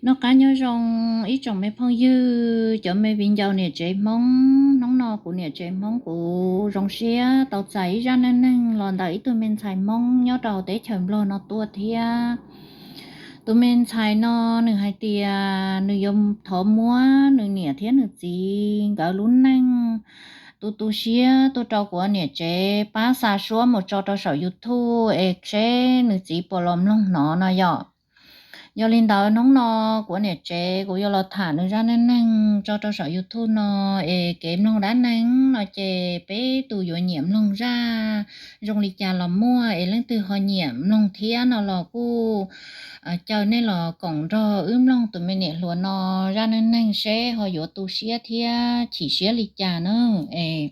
Noj qab nyob zoo ib tsoom me phooj ywg, cov me viv ncaus niam tsev Hmoob. Hnub no kuv niam tsev Hmoob kuv zoo siab tau txais ib zaj neej neeg los ntawm ib tug me ntxhais Hmoob nyob rau teb chaws Nplog no tuaj thiab. Tus me ntxhais no nws hais tias nws yuav thov muab nws niam thiab nws txiv nkawd lub neej tu tu siab tuaj rau kuv niam tsev pab xa suab mus tso rau saum YouTube es seb nws txiv puas los mloog hnov no yom. Yog li ntawd hnub no kuv niam tsev kuv yuav los tham nws zaj neej neeg tso rau saum YouTube no, es kev mloog dab neeg no ces peb tus yuav nyiam mloog zaj zoo li cas los muaj, es leej twg ho nyiam mloog thiab no los kuj caw nej los koom nrog wb mloog tus me niam hluas no zaj neej neeg seb ho yuav tu siab thiab chim siab li cas na. Es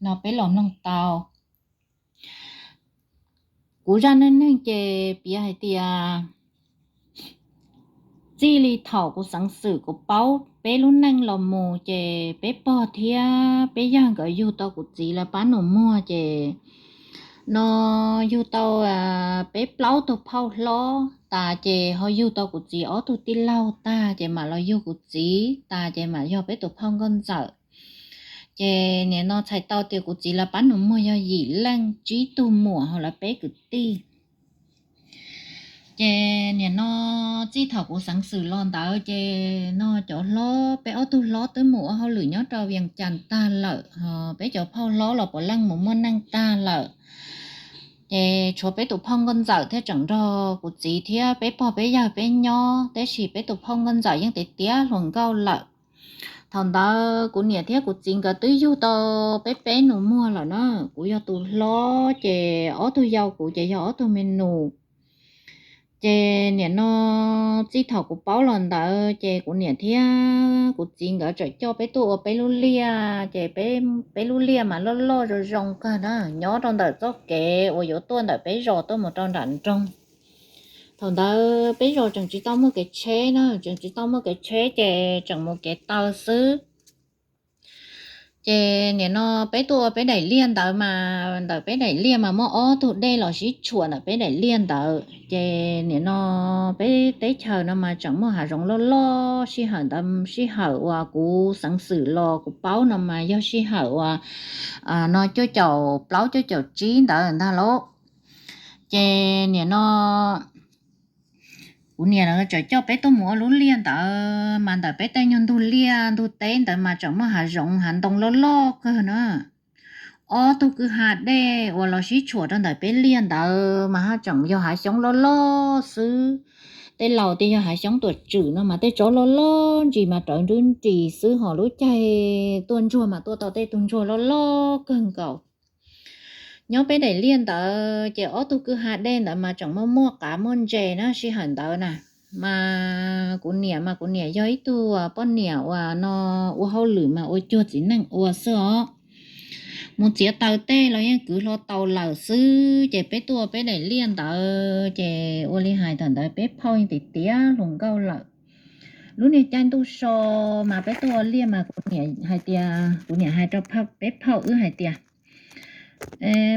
no peb los mloog tau. Kuv zaj neej neeg ces piav hais tias txij li thaum kuv xeev xwm kuv paub peb lub neej los mus ces peb pog thiab peb yawg nkawd yug tau kuv txiv lawv pab nus muag ces no yug tau peb plaub tug phauj hlob tas ces ho yug tau kuv txiv ob tug tij laug tag ces mam los yug kuv txiv tas ces mam yog peb tus phauj nkauj ntxawm. Ces nim no txhais tau tias kuv txiv lawv pab nus muag yog yim leej, tsib tug muam ho lawv peb kwv tij. Ces nim no txij thaum kuv xeev xwm los ntawd ces no cov hlob, peb ob tug hlob twb mus ua hauj lwm nyob rau Vias Cas tag lawm, peb cov phauj hlob los puav leej mus muaj neej tag lawm. Ces tshuav peb tus phauj nkauj ntxawm thiaj tseem nrog kuv txiv thiab peb pog peb yawg peb nyob, tab sis peb tus phauj nkauj ntxawm yeej tiav tiav hluas nkauj lawm. Thaum ntawd kuv niam thiab kuv txiv nkawd twb yug tau peb peb nus muag lawm na. Kuv yog tus hlob ces ob tug yau kuv ces yog ob tug me nus. Ces nim no txij thaum kuv paub los ntawd ces kuv niam thiab kuv txiv nkawd txawm coj peb tuaj ua peb lub liaj, ces peb lub liaj mas loj loj zoo zoo kawg na, nyob rau ntawm txoj kev uas yuav tuaj ntawm peb zos tuaj mus rau nram nroog. Thaum ntawd peb zos tseem tsis tau muaj kev tsheb na, tseem tsis tau muaj kev tsheb ces tseem mus kev taw xwb. Ces nim no peb tuaj ua peb daim liaj ntawd mas ntawm peb daim liaj mas muaj ob tug dej los sib tshuam ntawm peb daim liaj ntawd. Ces nim no peb teb chaws no mas tseem muaj hav zoov loj loj, sij hawm ntawd sij hawm uas kuv xeev xwm los kuv paub no mas yog sij hawm uas no cuaj caum plaub cuaj caum tsib ntawd ntag lauj. Ces nim no kuv niam txawm coj peb tuaj mus ua lub liaj ntawd mas ntawm peb tej nyuag ntug liaj ntug teb ntawd mas tseem muaj hav zoov hav ntoo loj loj kawg na. Ob tug kwj ha dej uas los sib tshuam rau ntawm peb liaj ntawd mas haj tseem yog hav xyoob loj loj xwb. Tej laus tias yog hav xyoob tuam tswm no mas tej tsob loj loj ntsis mas rawv nrub nris xwb, ho lub caij tuaj ntsuag mas tuaj tau tej tug ntsuag loj loj kawg nkaus. Nyob peb daim liaj ntawd ces ob tug kwj ha dej ntawd mas tseem muaj muaj qav muaj ntses na sij hawm ntawd na. Mas kuv niam mas kuv niam yog ib tug poj niam uas no ua hauj lwm mas ua cuag txiv neej ua xwb os. Mus txiav taws tej los yeej kwv hlo tau lawm xwb. Ces peb tuaj peb daim liaj ntawd ces ua li hais thaum ntawd peb phauj yeej tiav tiav hluas nkauj lawm. Lub niag caij ntuj so mas peb tuaj ua liaj mas kuv niam hais tias, kuv niam hais rau peb phauj wb hais tias,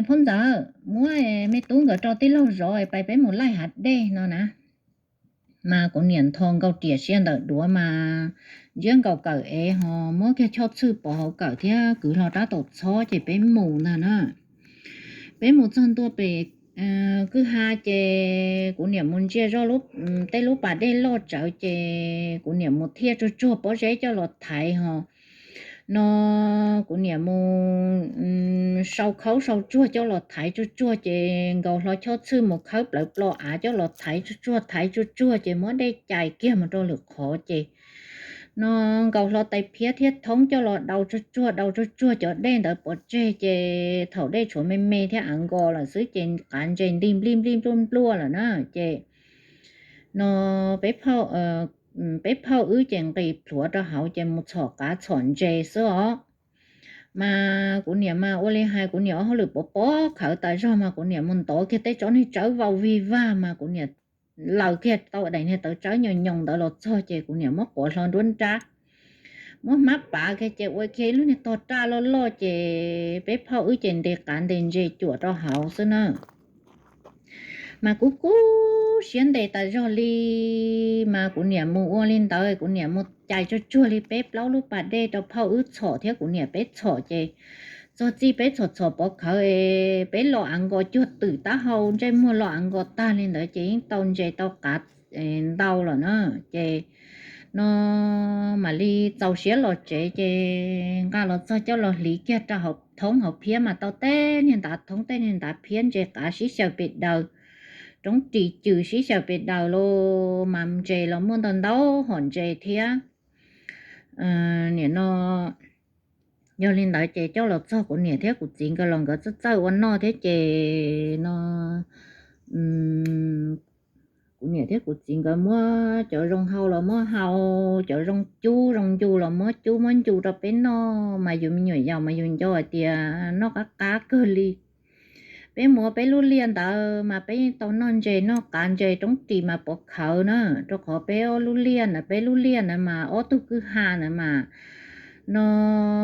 phauj ntxawm, muab me tub nkawd rau tij laug zov pais peb mus laij hav dej no na. Mas kuv niam ntho nkaus riam sia ntawm duav mas ntsiab nkaus kawm ev ho muab kiag choj txhwj pov hauv kawm thiab kwv hlo rab taus txhob ces peb mus ntag na. Peb mus txog ntua pem kwj ha ces kuv niam mus ntsia zoj tej lub pas dej loj tsawv ces kuv niam mus thiaj tsuag tsuag pob zeb coj los thaiv ho no kuv niam mus sau khaub sau tsuag coj los thaiv tsuag tsuag ces nkaus hlo choj txhwj mus khawb plawv plo av coj los thaiv tsuag tsuag thaiv tsuag tsuag ces muab dej cais kiag mus rau lwm qhov ces no nkaus hlo tais phiab thiab thoob coj los dau tsuag tsuag dau tsuag tsuag cov dej ntawd pov tseg ces thaum dej tshuav me me thiab av nkos lawm xwb ces qav ntses nti nplij nplij npluaj npluaj lawm na ces no peb phauj peb phauj wb ces nqis plhuav rau hauv ces mus txhom qav txhom ntses xwb os. Mas kuv niam mas ua li hais kuv niam ua hauj lwm pov pob khawv tas zog mas kuv niam mus ntov kiag tej tsob niag tsawb vau vig vag mas kuv niam laws kiag tau daim niag tawv tsawb nyoos nyoos ntawd los txog ces kuv niam muab quav hlo nruab nrab, muab hmab pav kiag ces ua kiag ib lub niag tog raj loj loj ces peb phauj wb ces ntes qav ntes ntses cuam rau hauv xwb na. Mas kuv kub siab ntev tas zog li, mas kuv niam mus ua li ntawd, kuv niam mus cais tsuag tsuag li peb plaub lub pas dej rau phauj wb txhom thiab kuv niam peb txhom ces txog txij peb txhom txhom pov khawv, peb los av nkos cuag twm taub hau, ntsej muag los av nkos tag li ntawd ces yeej tau ntses tau qav ntau lawm na. Ces no mam li txaus siab los tsev ces nqa los txog coj los hliv kiag rau hauv thoob hauv phiab mas tau tej niag ntav thoob tej niag ntav phiab ntses qav sib xyaw pes daws, roob ris cws sib xyaw pes daws los mas ntses los muaj ntau ntau hom ntses thiab. Nim no yog li ntawd ces coj los txog kuv niam thiab kuv txiv nkawd los nkawd txawj txawj ua noj thiab ces no kuv niam thiab kuv txiv nkawd muab cov zoo hau los muab hau, cov zoo cub zoo ncu los muab cub muab ncu rau peb noj mas yus me nyuam yaus mas yus nco hais tias noj qab qab kawg li. Peb muab peb lub liaj ntawd mas peb yeej tau noj ntses noj qav ntses roob ris mas pov khawv na, rau qhov peb ob lub liaj na, peb lub liaj na mas ob tug kwj ha na mas no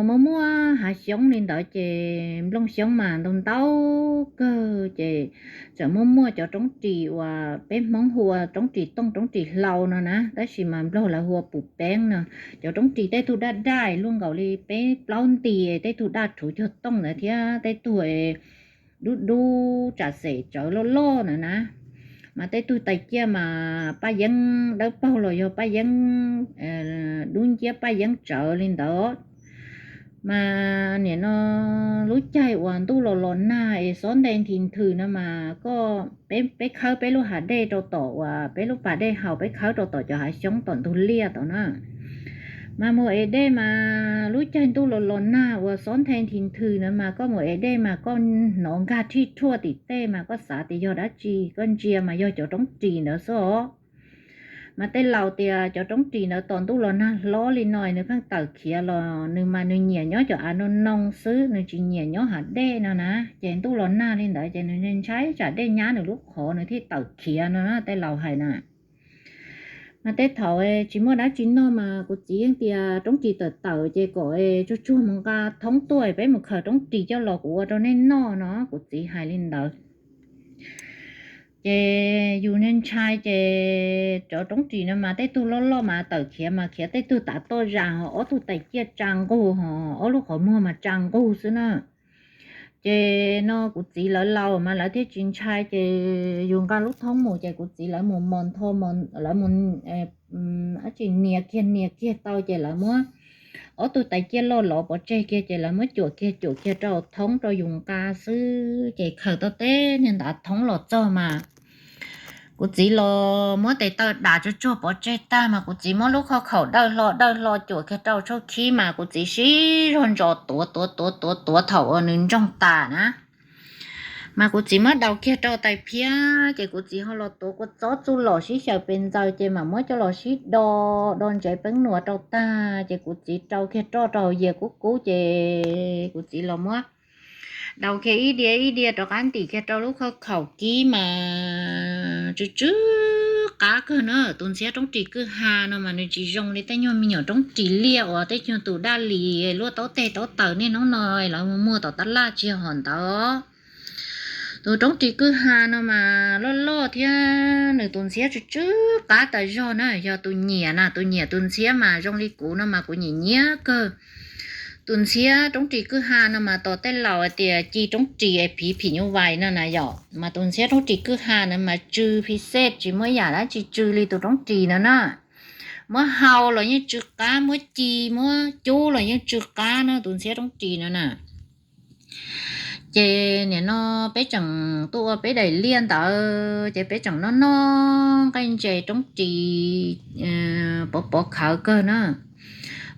muaj muaj hav xyoob li ntawd ces nplooj xyoob mas ntau ntau kawg ces txawm muaj muaj cov roob ris uas peb Hmoob hu ua roob ris tooj roob ris hlau no na, tab sis mas Nplog lawv hu ua pus peeb no. Cov roob ris tej tug daj daj luaj nkaus li peb plaub nti, tej tug daj rhuv cuag tooj ntawd thiab tej tug dub dub tsam xem tsawv loj loj na na. Mas tej tug tais ciaj mas paj yeeb dawb paug los yog paj yeeb dub nciab paj yeeb tsawv li ntawd. Mas nim no lub caij uas ntuj los los nag es xob nthe nthi nthwm no mas koj, peb khawb peb lub hav dej rau tom uas peb lub pas dej haus, peb khawb rau tom cov hav xyoob tom ntug liaj tom na. Mas mus ev dej mas lub caij ntuj los los nag uas xob nthe nthi nthwm na mas koj mus ev dej mas koj hnov nkag rhij rhuaj tim tej mas koj xav tias yog dab tsi, koj ntsia mas yog cov roob ris ntawd xwb os. Mas tej laus tias cov roob ris ntawd tos ntuj los nag hlob li no nws pheej tawm khiav los nws mas nws nyiam nyob cov av no noo xwb, nws tsis nyiam nyob hav dej no na. Ces ntuj los nag li ntawd ces nws ntshai tsam dej nyab nws lub qhov nws thiaj tawm khiav no na, tej laus hais na. Mas tej thaum tsis muaj dab tsi noj mas kuv txiv yeej tias roob ris tawm tawm ces kom tsuag tsuag mus nqa thoob tuaj peb mus khaws roob ris coj los kuv ua rau nej noj no, kuv txiv hais li ntawd. Ces yus ntshai ces cov roob ris no mas tej tug loj loj mas tawm khiav mas khiav tej tug tav toj zas ho ob tug tais ciaj tsa nqug ho ob lub qhov muag mas tsa nqug xwb na. Ces no kuv txiv lawv laus mas lawv thiaj tsis ntshai ces yus nqa lub thoob mus ces kuv txiv lawv mus mos ntho, lawv mus dab tsi nias kiag nias kiag tau ces lawv muab ob tug tais ciaj loj lov pov tseg kiag ces lawv muab cuam kiag cuam kiag rau thoob rau yus nqa xwb ces khaws tau tej niag ntav thoob los txog mas kuv txiv los muab tes taw dam tsuag tsuag pov tseg tag mas kuv txiv muab lub khauj khaum dawj hlo dawj hlo cuam kiag rau tshuab khib mas kuv txiv sib zog ntsos tuav tuav tuav tuav tuav thaum uas nws ntsoog tas na. Mas kuv txiv muab daus kiag rau tais phiab ces kuv txiv ho los tuav kua txob txuj lom sib xyaw pes ntxaws ces mam muab coj los sib do, do ntsev peeb nuas rau tag ces kuv txiv rau kiag roj rau hauv yias kub kub ces kuv txiv los muab daus kiag ib diav ib diav rov qab ntim kiag rau lub khauj khaum kib mas tsw tsw qab kawg na. Tus ntxhiab roob ris kwj ha no mas nws tsis zoo li tej nyuag me nyuam roob ris liaj uas tej nyuag tus daj lis luaj taub teg taub taws niaj hnub no lawv muag tom tab laj tsis yog hom ntawd. Tus roob ris kwj ha no mas loj loj thiab nws tus ntxhiab tsw tsw qab tas zog na, yog tus nyiam na, tus nyiam tus ntxhiab mas zoo li kuv no mas kuv nyiam nyiam kawg. Tus ntxhiab roob ris kwj ha no mas tos tej laus hais tias ci roob ris es phiv phim nyuj vais no na yom, mas tus ntxhiab roob ris kwj ha no mas tsw phi xej tsis muaj yam dab tsi tsw li tus roob ris no na. Muab hau los yeej tsw qab, muab ci muab cub los yeej tsw qab na tus ntxhiab roob ris no na. Ces nim no peb tseem tuaj ua peb daim liaj ntawd ces peb tseem noj noj nqaij ntses roob ris pov pov khawv kawg na.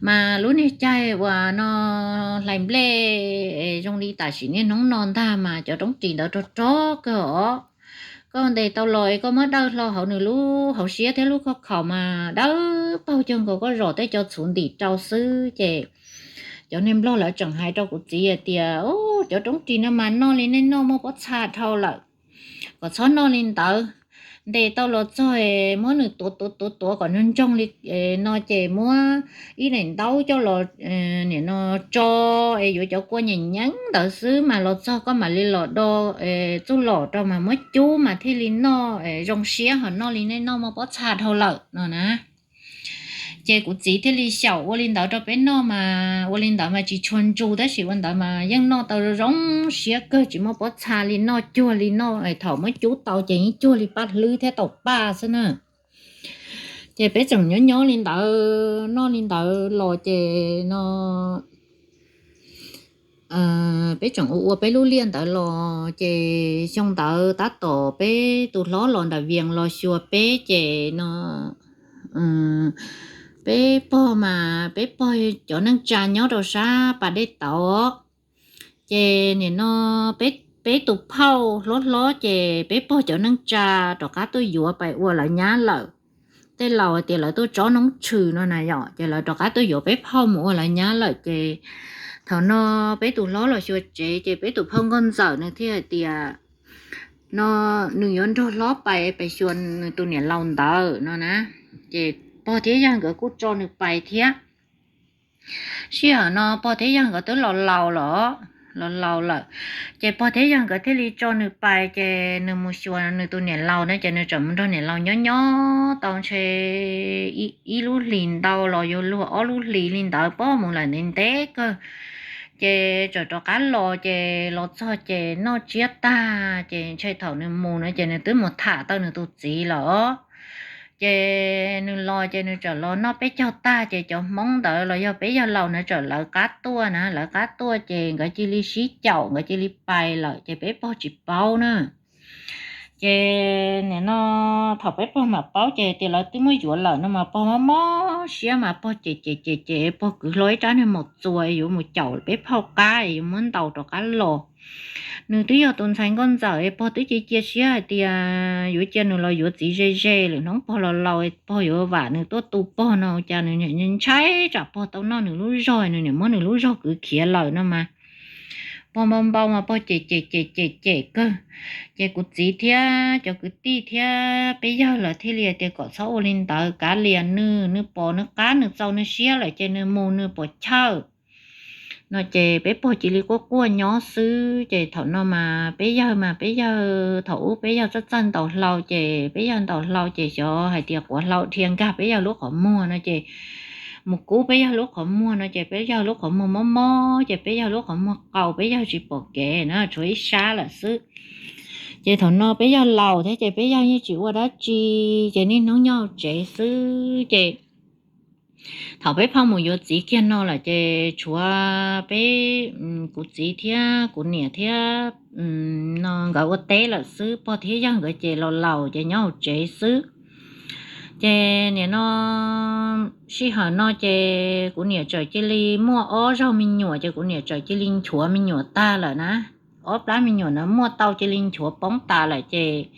Mas lub niag caij uas no hlais nplej zoo li tam sim niaj hnub no ntag mas cov roob ris ntawd rog rog kawg os. Koj ntes tau los es koj muab dawj hlo hauv nws lub hauv siab thiab lub khauj khaum mas dawb paug cuag nkaus koj zom tej co txhuv ntim rau xwb ces cov niag nplog lawv tseem hais rau kuv txiv hais tias, Cov roob ris no mas noj li nej noj muaj pob txha dhau lawm, kom txhob noj li ntawd. ntes tau los txog es muab nws tuav tuav tuav tuav kom nws ntsoog li no ces muab ib daim ntaub coj los nim no tso es yuav cov kua nyeem nyeeb ntawd xwb mas los txog koj mam li los do txuj lom rau mas muab cub mas thiaj li noj zoo siab ho noj li nej noj muaj pob txha dhau lawm no na. Ces kuv txiv thiaj li xyaum ua li ntawd rau peb noj mas ua li ntawd mas tsis tshua ntsu tab sis ua ntawd mas yeej noj tau zoo siab kawg tsis muaj pob txha li noj cuag li noj thaum muab cub tau ces yeej cuag li paj hlwb thiab tau paj xwb na. Ces peb tseem nyob nyob li ntawd noj li ntawd los ces no peb tseem ua ua peb lub liaj ntawd los ces xyoo ntawd tab tom peb tus hlob los nram Vias los xyuas peb ces no peb pog mas peb pog cov neej tsa nyob rau sab pas dej tauv. Ces nim no peb tus phauj hlob hlob ces peb pog cov neej tsa rov qab tuaj yuav pais ua lawv nyab lawm. Tej laus hais tias lawv tuaj tsob noob tshwm no na yom ces lawv rov qab tuaj yuav peb phauj mus ua lawv nyab lawm ces thaum no peb tus hlob los xyuas tsev ces peb tus phauj nkauj ntxawm nws thiaj hais tias no nws yuav nrog hlob pais pais xyuas nws tus niam laus ntawd no na. Ces pog thiab yawg nkawd kuj tso nws pais thiab. Sij hawm no pog thiab yawg nkawd twb los laus los los laus lawm. Ces pog thiab yawg nkawd thiaj li tso nws pais ces nws mus xyuas nws tus niam laus na ces nws tseem mus nrog niam laus nyob nyob tau ntshe ib lub hlis ntau los yuav luag ob lub hlis li ntawd pog mus lawm ntev ntev kawg. Ces tseem rov qab los ces los txog ces noj tsiab tag ces ntshe thaum nws mus no ces nws twb mus tham tau nws tus txiv lawm. Ces nws los ces nws tseem los noj peb caug tag ces cov Hmoob ntawd los yog peb yawg laus na tseem lawv qab tuaj na lawv qab tuaj ces nkawd cia li sib caum nkawd cia li pais lawm ces peb pog tsis paub na. Ces nim no thaum peb pog mam paub ces tias lawv twb muab yuav lawm no mas pog mob mob siab mas pog cem cem cem cem pog kwv hlo ib rab niag maum txuas yuav mus caum peb phauj qab yuav muab ntaus rov qab los. Nws twb yog tus ntxhais nkauj ntxawm pog twb cia cia siab hais tias yuav cia nws los yuav txiv ze ze lwm hnub pog los laus pog yuav vam nws tuaj tu pog no cas nws ntshai tsam pog tau noj nws lub zog nws niam muab nws lub zog kwv khiav lawm no mas pog npau npau mas pog cem cem cem cem cem kawg. Ces kuv txiv thiab cov kwv tij thiab peb yawg lawv thiaj li tias kom txhob ua li ntawd kav liam nws, nws pom nws qab nws txaus nws siab lawm ces nws mus nws puas chawj no ces peb pog cia li quaj quaj nyob xwb. Ces thaum no mas peb yawg mas peb yawg thaum ub peb yawg txawj txawj ntaus hlau ces peb yawg ntaus hlau ces xyov hais tias quav hlau dhia nkag peb yawg lub qhov muag no ces mus kub peb yawg lub qhov muag no ces peb yawg lub qhov muag mob mob ces peb yawg lub qhov muag qaus peb yawg tsis pom kev na tshuav ib sab lawm xwb. Ces thaum no peb yawg laus thiab ces peb yawg yeej tsis ua dab tsi ces niaj hnub nyob hauv tsev xwb ces thaum peb phauj mus yuav txiv kiag no lawm ces tshuav peb, kuv txiv thiab kuv niam thiab no nkawd ua teb lawm xwb, pog thiab yawg nkawd ces los laus ces nyob hauv tsev xwb. Ces nim no sij hawm no ces kuv niam txawm cia li muaj ob zaug me nyuam ces kuv niam txawm cia li nchuav me nyuam tag lawm na. Ob plab me nyuam na muaj tau cia li nchuav poob tas lawm ces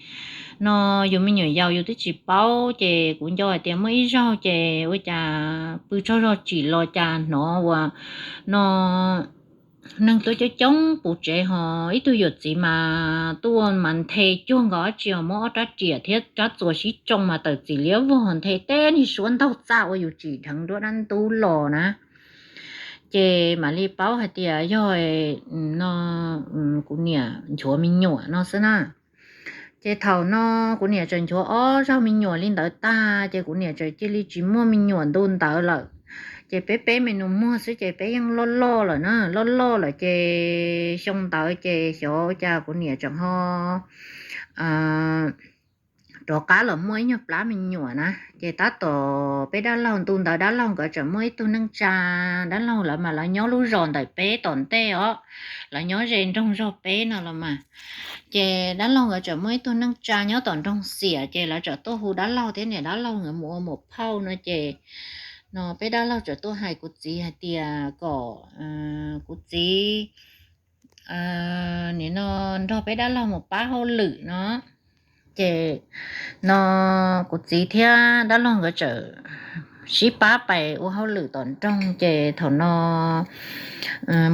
no yus me nyuam yaus yus twb tsis paub ces kuv nco hais tias muaj ib zaug ces ua cas pw tsaug zog tsim los cas hnov uas no neeg tuaj coob coob puv tsev ho ib tug yawm txiv mas tuaj mas nthe cuag nkaus dab tsi ho muab ob rab riam thiab rab txuas sib tsoo mas tawm txim liab vog nthe teb niag suab ntaug txaj ua yus tsim dheev nruab dab ntub los na. Ces mam li paub hais tias yog no kuv niam nchuav me nyuam no xwb na. Ces thaum no kuv niam tseem nchuav ob zaug me nyuam li ntawd tag ces kuv niam tseem cia li tsis muaj me nyuam ntu ntawd lawm. Ces peb peb me nus muag xwb ces peb yeej loj loj lawm na, loj loj lawm ces xyoo ntawd ces xyov cas kuv niam tseem ho rov qab los muaj ib nyuag plab me nyuam na. Ces tab tom peb dab laug ntu ntawd dab laug nkawd tseem muaj ib tug neej tsa, dab laug lawv mas lawv nyob lub zos ntawm peb tom ntej os, lawv nyob ze nroog zog peb no los mas. Ces dab laug nkawd tseem muaj ib tug neej tsa nyob tom nroog Xiam ces lawv tseem tuaj hu dab laug thiab niam dab laug nkawd mus ua muam phauj no ces no peb dab laug tseem tuaj hais kuv txiv hais tias kom kuv txiv nim no nrog peb dab laug mus pab hauj lwm no. Ces no kuv txiv thiab dab laug nkawd tseem sib pab pais ua hauj lwm tom nroog ces thaum no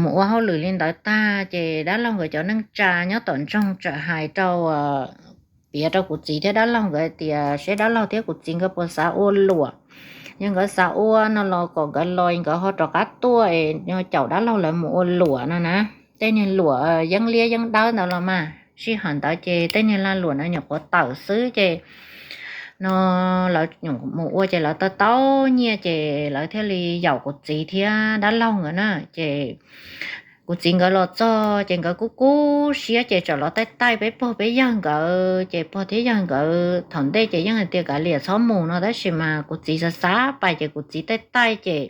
mus ua hauj lwm li ntawd tag ces dab laug nkawd cov neej tsa nyob tom nroog tseem hais rau piav rau kuv txiv thiab dab laug nkawd tias seb dab laug thiab kuv txiv nkawd puas xav ua luam. Yog nkawd xav ua no los kom nkawd los nkawd ho rov qab tuaj es caum dab laug lawv mus ua luam no na. Tej niag luam yeeb liab yeeb dawb ntawd los mas sij hawm ntawd ces tej niag lag luam no nyuam qhuav tawm xwb ces no lawv mus ua ces lawv tau tau nyiaj ces lawv thiaj li yaum kuv txiv thiab dab laug nkawd na. Ces kuv txiv nkawd los txog ces nkawd kub kub siab ces txawm los taij taij peb pog peb yawg nkawd. Ces pog thiab yawg nkawd thaum ntej ces yeej hais tias kav liam txhob mus no tab sis mas kuv txiv xav xav pais ces kuv txiv taij taij ces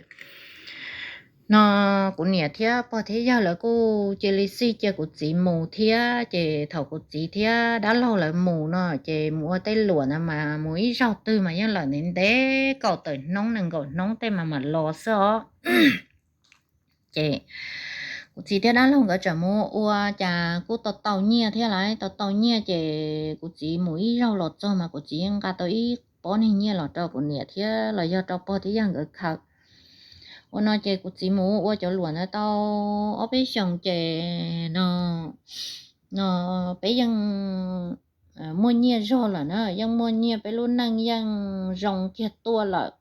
no kuv niam thiab pog thiab yawg lawv kuj cia li xij cia kuv txiv mus thiab. Ces thaum kuv txiv thiab dab laug lawv mus no ces mus ua tej luam ntawd mas mus ib zaug twg mas yeej lawm ntev ntev kaum tawm hnub nees nkaum hnub tej mas mam los xwb os. Ces kuv txiv thiab dab laug nkawd txawm mus ua cas kuj tau tau nyiaj thiab lauj, tau tau nyiaj ces kuv txiv mus ib zaug los txog mas kuv txiv yeej nqa tau ib pob niag nyiaj los rau kuv niam thiab los yog rau pog thiab yawg nkawd khaws. Ua no ces kuv txiv mus ua cov luam ntawd tau ob peb xyoos ces no no peb yeej muaj nyiaj zog lawm na, yeej muaj nyiaj, peb lub neej yeej zoo kiag tuaj lawm.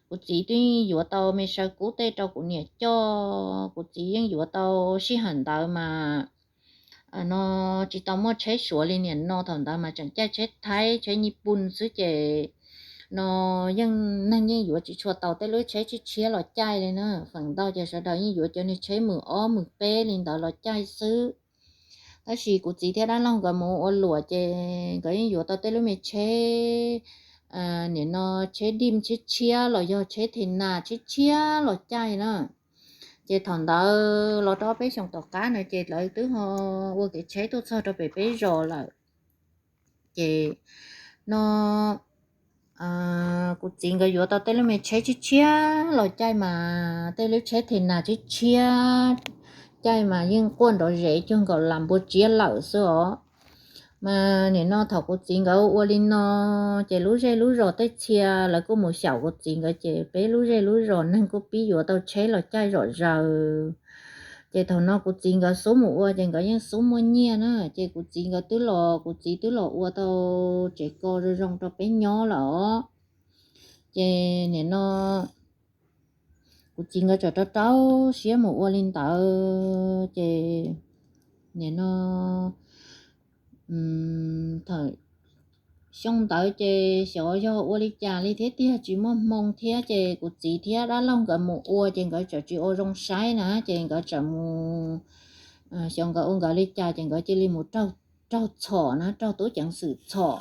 Kuv txiv twb yuav tau me saw kub tej rau kuv niam coj, kuv txiv yeej yuav tau sij hawm ntawd mas no tsis tau muaj tsheb Suav li niam no, thaum ntawd mas tseem caij tsheb Thaib tsheb Nyij Pooj xwb ces no yeej neeg yeej yuav tsis tshua tau tej lub tsheb tshiab tshiab los caij li na. Feem ntau ces sawv daws yeej yuav cov niag tsheb hmwm ob hmwm peb li ntawd los caij xwb. Tab sis kuv txiv thiab dab laug nkawd mus ua luam ces nkawd yeej yuav tau tej lub me tsheb, nim no tsheb dim tshiab tshiab los yog tsheb the nas tshiab tshiab los caij na. Ces thaum ntawd los rau ob peb xyoos tom qab na ces lawv twb ho ua kev tsheb tuaj txog rau pem peb zos lawm. Ces no kuv txiv nkawd yuav tau tej lub me tsheb tshiab tshiab los caij mas tej lub tsheb the nas tshiab tshiab caij mas yeej quaj nrov zes cuag nkaus las npua tsiab lawm xwb os. Mas nim no thaum kuv txiv nkawd ua li no ces lub zej lub zos tej txhia lawv kuj mus xyaum kuv txiv nkawd ces peb lub zej lub zos neeg kuj pib yuav tau tsheb los caij zom zaws. Ces thaum no kuv txiv nkawd xub mus ua ces nkawd yeej xub muaj nyiaj na, ces kuv txiv nkawd twb los, kuv txiv twb los ua tau tsev ko zoo zoo rau peb nyob lawm os. Ces nim no kuv txiv nkawd txawm rau rau siab mus ua li ntawd ces nim no thaum xyoo ntawd ces xyov yog ua li cas li thiab tiag tsis muaj hmoo thiab ces kuv txiv thiab dab laug nkawd mus ua ces nkawd txawm tsis ua zoo saib na ces nkawd txawm mus, xyov nkawd ua nkawd li cas ces nkawd cia li mus raug txhom na, raug tub ceev xwm txhom.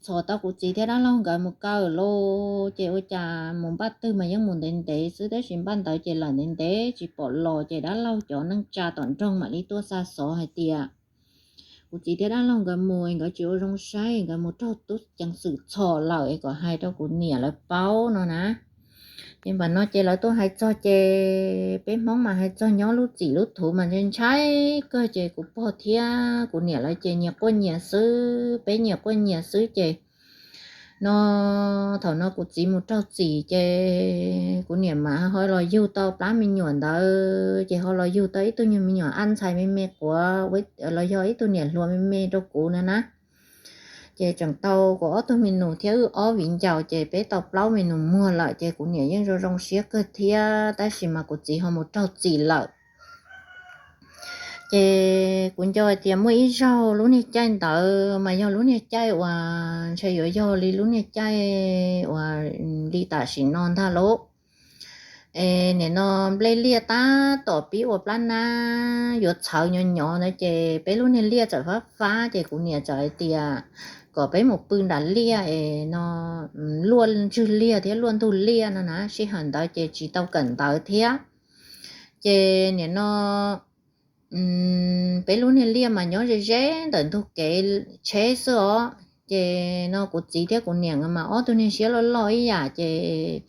Txhom tau kuv txiv thiab dab laug nkawd mus kaw lauj ces ua cas mus npaj twg mas yeej mus ntev ntev xwb tab sis npaj ntawd ces lawm ntev ntev tsis pom los ces dab laug cov neej tsa tom nroog mam li tuaj xa xov hais tias kuv txiv thiab dab laug nkawd mus nkawd tsis ua zoo saib nkawd mus raug tub ceev xwm txhom lawm es kom hais rau kuv niam lawv paub no na. Ces npam no ces lawv tuaj hais txog ces peb Hmoob mas hais txog nyob lub txim lub thuv mas ntshai ntshai kawg ces kuv pog thiab kuv niam lawv ces nyias quaj nyias xwb, peb nyias quaj nyias xwb ces no thaum no kuv txiv mus raug txim ces kuv niam mas ho los yug tau plab me nyuam ntawd ces ho los yug tau ib tug nyuag me nyuam ab ntxhais me me quav los yog ib tug niam hluas me me rau kuv no na. Ces tseem tau kuv ob tug me nus thiab wb ob viv ncaus ces peb tau plaub me nus muag lawm ces kuv niam yeej zoo zoo siab kawg thiab tab sis mas kuv txiv ho mus raug txim lawm. Ces kuv nco hais tias muaj ib zaug lub niag caij ntawd mas yog lub niag caij uas ntshe yuav yog li lub niag caij uas li tam sim no ntag lauj. Es nim no nplej liaj tab tom pib ua plab nab yuav txhawv nyo nyo ntawd ces peb lub niag liaj txawm fab fab ces kuv niam txawm hais tias kom peb mus pw nram liaj es no luaj ntswg liaj thiab luaj ntug liaj no na, sij hawm ntawd ces tsis tau kawm ntawv thiab. Ces nim no peb lub niag liaj mas nyob ze ze ntawm ntug kev tsheb xwb os. Ces no kuv txiv thiab kuv niam mas ob tug niag siab loj loj ib yam ces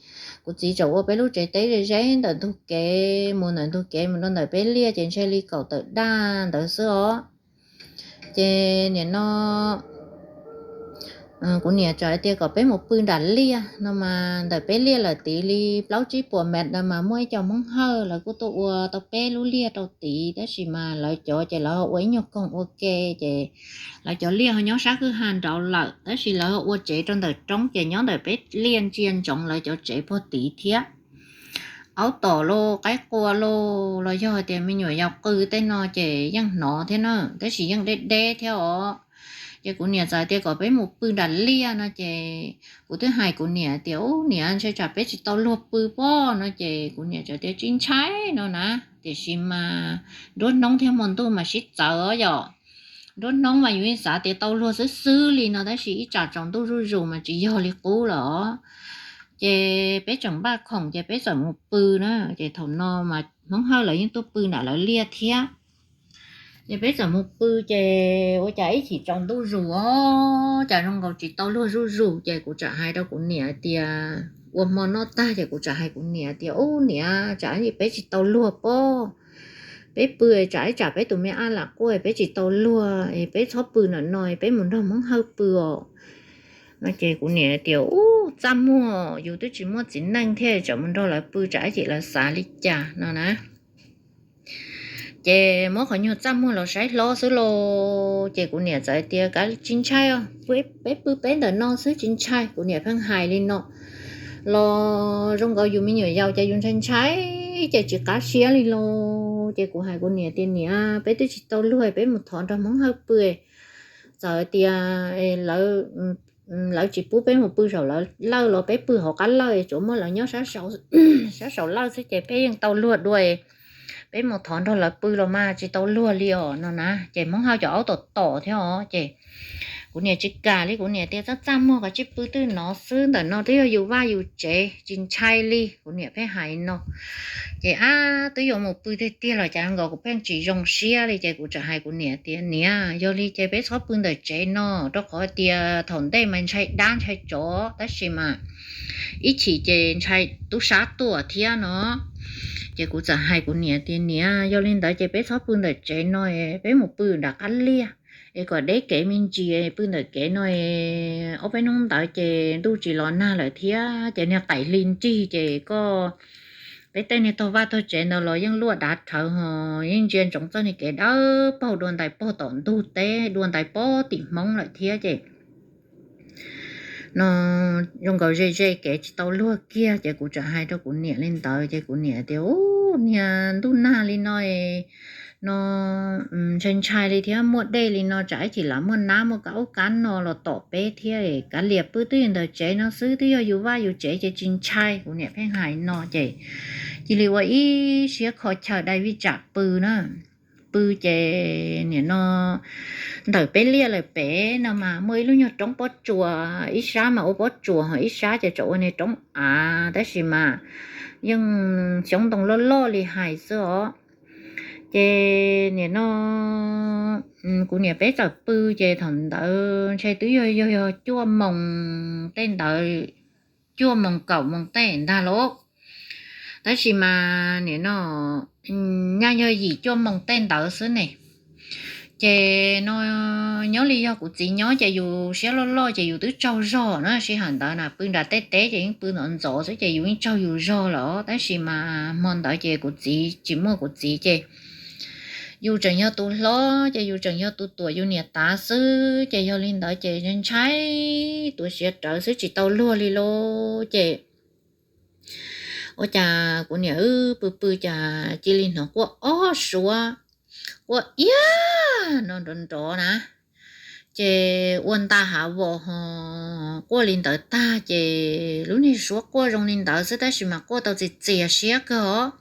kuv txiv txawm ua peb lub tsev teb ze ze ntawm ntug kev mus ntawm ntug kev mus rau ntawm peb liaj ces ntshe li kaum tawm daj ntawd xwb os. Ces nim no Kuv niam txawm hais tias kom peb mus pw nram liaj no mas ntawm peb liaj lawm tid li plaub tsib puas mev no mas muaj ib co Hmoob Hawj, lawv kuj tuaj ua tau peb lub liaj rau tid, tab sis mas lawv cov ces lawv ho ua ib nyuag koog ua ke, ces lawv cov liaj ho nyob sab kwj ha nraud lawm, tab sis lawv ho ua tsev rau ntawm roob ces nyob ntawm peb liaj ntsia ntsoov lawv cov tsev puag tid thiab. Aub tom los qaib qua los los yog hais tias me nyuam yaus qw tej no ces yeej hnov thiab na, tab sis yeej deb deb thiab os. Ces kuv niam txawm tias kom peb mus pw nram liaj no ces kuv twb hais kuv niam tias, Ub niam, ntshai tsam peb tsis tau luag pw pob no. Ces kuv niam txawm tias, Tsis ntshai no na, tiam sis mas nruab hnub thiab hmo ntuj mas sib txawv yom. Nruab hnub mas yus yeej xav tias tau luag xwb xwb li no, tab sis ib tsam tsaus ntuj zuj zus mas tsis yog li qub lawm. Ces peb tseem npaj khoom ces peb txawm mus pw na. Ces thaum no mas Hmoob Hawj lawv yeej tuaj pw nram lawv liaj thiab. Ces peb txawm mus pw ces ua cas ib chim tsaus ntuj zus os, cas zoo nkaus tsis tau luag zuj zus. Ces kuv txawm hais rau kuv niam tias, ua hmo noj tag ces kuv txawm hais kuv niam tias, Ub niam, tsam peb tsis tau luag pob, peb pw tsam ib tsam peb tus me ab lam quaj peb tsis tau luag, peb txhob pw ntawm no, peb mus nrog Hmoob Hawj pw os. No ces kuv niam tias, Ub, txaj muag, yus twb tsis muaj txiv neej thiab, tsam mus nrog lawv pw tsam ib chim lawv xav li cas no na. Ces muab qhov nyuag txaj muag los saib hlob xwb los. Ces kuv niam txawm tias, Kav tsis ntshai, peb pw peb ntawm no xwb tsis ntshai. Kuv niam pheej hais li no los zoo nkaus yus me nyuam yaus ces yus ntshai ntshai ces tsis qab siab li los. Ces kuv hais kuv niam tias, Niam, peb twb tsis tau luag, peb mus thov nrog Hmoob Hawj pw, txawm tias lawv tsis pub peb mus pw saum lawv lawj los peb pw hauv qab lawj, tsuas muaj lawv nyob sab saum lawj xwb ces peb yeej tau luag dua, peb mus thov nrog lawv pw los mas tsis tau luag li os no na. Ces Hmoob Hawj cov aub tom tom thiab os. Ces kuv niam tsis kam li, kuv niam tias, Txaj txaj muag, koj tsis pw twb no xwb, ntawm no twb yog yus vaj yus tsev, tsis ntshai li. Kuv niam pheej hais no. Ces ab, twb yuav mus pw tiag tiag los cas nkaus kuv pheej tsis zoo siab li. Ces kuv txawm hais kuv niam tias, Niam, yog li ces peb txhob pw ntawm tsev no, rau qhov tias thaum ntej mas ntshai dab ntshai tsov, tab sis mas ib chim ces ntshai tub sab tuaj thiab no. Ces kuv txawm hais kuv niam tias, Niam, yog li ntawd ces peb txhob pw ntawm tsev no, peb mus pw nram qab liaj, es kom deb kev me ntsis, pw ntawm kev no ob peb hnub ntawd ces ntuj tsis los nag lawm thiab ces niag qaim hli nrig ces koj, peb tej niag tog vaj tog tsev ntawd los yeej luaj dav rhawv ho yeej ntsia ntsoov txoj niag kev dawb paug dua ntais pog tom ntug teb dua ntais pog tim Hmoob lawm thiab ces no zoo nkaus ze ze kev tsis tau luag kiag. Ces kuv txawm hais rau kuv niam li ntawd ces kuv niam tias, Ub, niag ntuj nag li no no ntshai ntshai li thiab, muaj dej li no tsam ib chim lam muaj nab muaj kab ub kab no los tom peb thiab, kav liam pw twb ntawm tsev no xwb, twb yog yus vaj yus tsev ces tsis ntshai. Kuv niam pheej hais no ces cia li ua ib siab kho chaw dai vij tsam pw na. Pw ces nim no ntawm peb liaj lawm pem no mas muaj ib lub nyuag roob pob tsuas, ib sab mas ua pob tsuas ho ib sab ces tseem ua niag roob av, tab sis mas yeej xyoob ntoo loj loj li hais xwb os. Ces nim no kuv niam peb txawm pw ces thaum ntawd ntshe twb yog yog yog cuaj moos tej ntawd, cuaj moos kaum moos tej ntag lauj. Tab sis mas nim no nyaj yog yim cuaj moos tej ntawd xwb ne. Ces no nyob li yog kuv txiv nyob ces yus siab loj loj ces yus twb tsaug zog na, sij hawm ntawd na pw nram tej teb ces yeej pw ntxov ntxov xwb ces yus yeej tsaug yus zog lawm. Tab sis mas hmo ntawd ces kuv txiv tsis muaj kuv txiv ces yus tseem yog tus hlob ces yus tseem yog tus tuam yus niam tav xwb ces yog li ntawd ces ntshai tuav siav rawv xwb tsis tau luag li lauj. Ces ua cas kuv niam wb pw pw cas cia li hnov quaj ob suav, quaj iab no nrov nrov na. Ces ua nta hav vos ho quaj li ntawd tag ces lub niag suab quaj zoo li ntawd xwb tab sis mas quaj tau txias txias siab kawg os.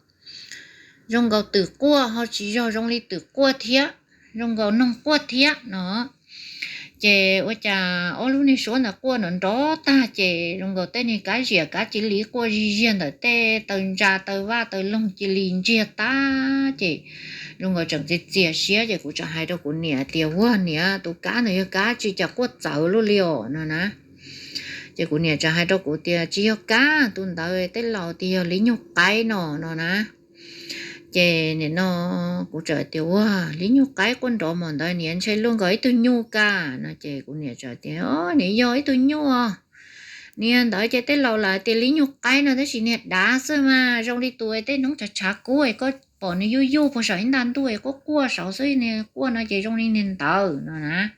Zoo nkaus twm quaj ho tsis yog zoo li twm quaj thiab, zoo nkaus noog quaj thiab no. Ces ua cas ob lub niag suab ntawd quaj nrov nrov tag ces zoo nkaus tej niag kab ziam kab cia li quaj zig ziag ntawm tej taw ntsa taw vaj taw loog cia li ntsiag tag ces zoo nkaus tseem txias txias siab ces kuv tseem hais rau kuv niam tias, Ua niam, tus kab ntawd yog kab tsi cas quaj txawv luaj li os no na. Ces kuv niam tseem hais rau kuv tias, Tsis yog kab, tus ntawd tej laus tias yog li nyuag qaib no no na. Ces nim no kuv txawm tias, Ua, li nyuj qaib quaj nrov npaum ntawd, niam, ntshe luaj nkaus ib tug nyuj ka. No ces kuv niam txawm tias, Niam, yog ib tug nyuj. Niag ntawd ces tej laus lawv tias li nyuj qaib no tab sis niag dav xwb mas, zoo li tus tej hnub tshav tshav kub es koj pom nws yuj yuj puag saum ib nta ntuj es quaj quaj saud xwb, niag quaj no ces zoo li niag ntawd no na.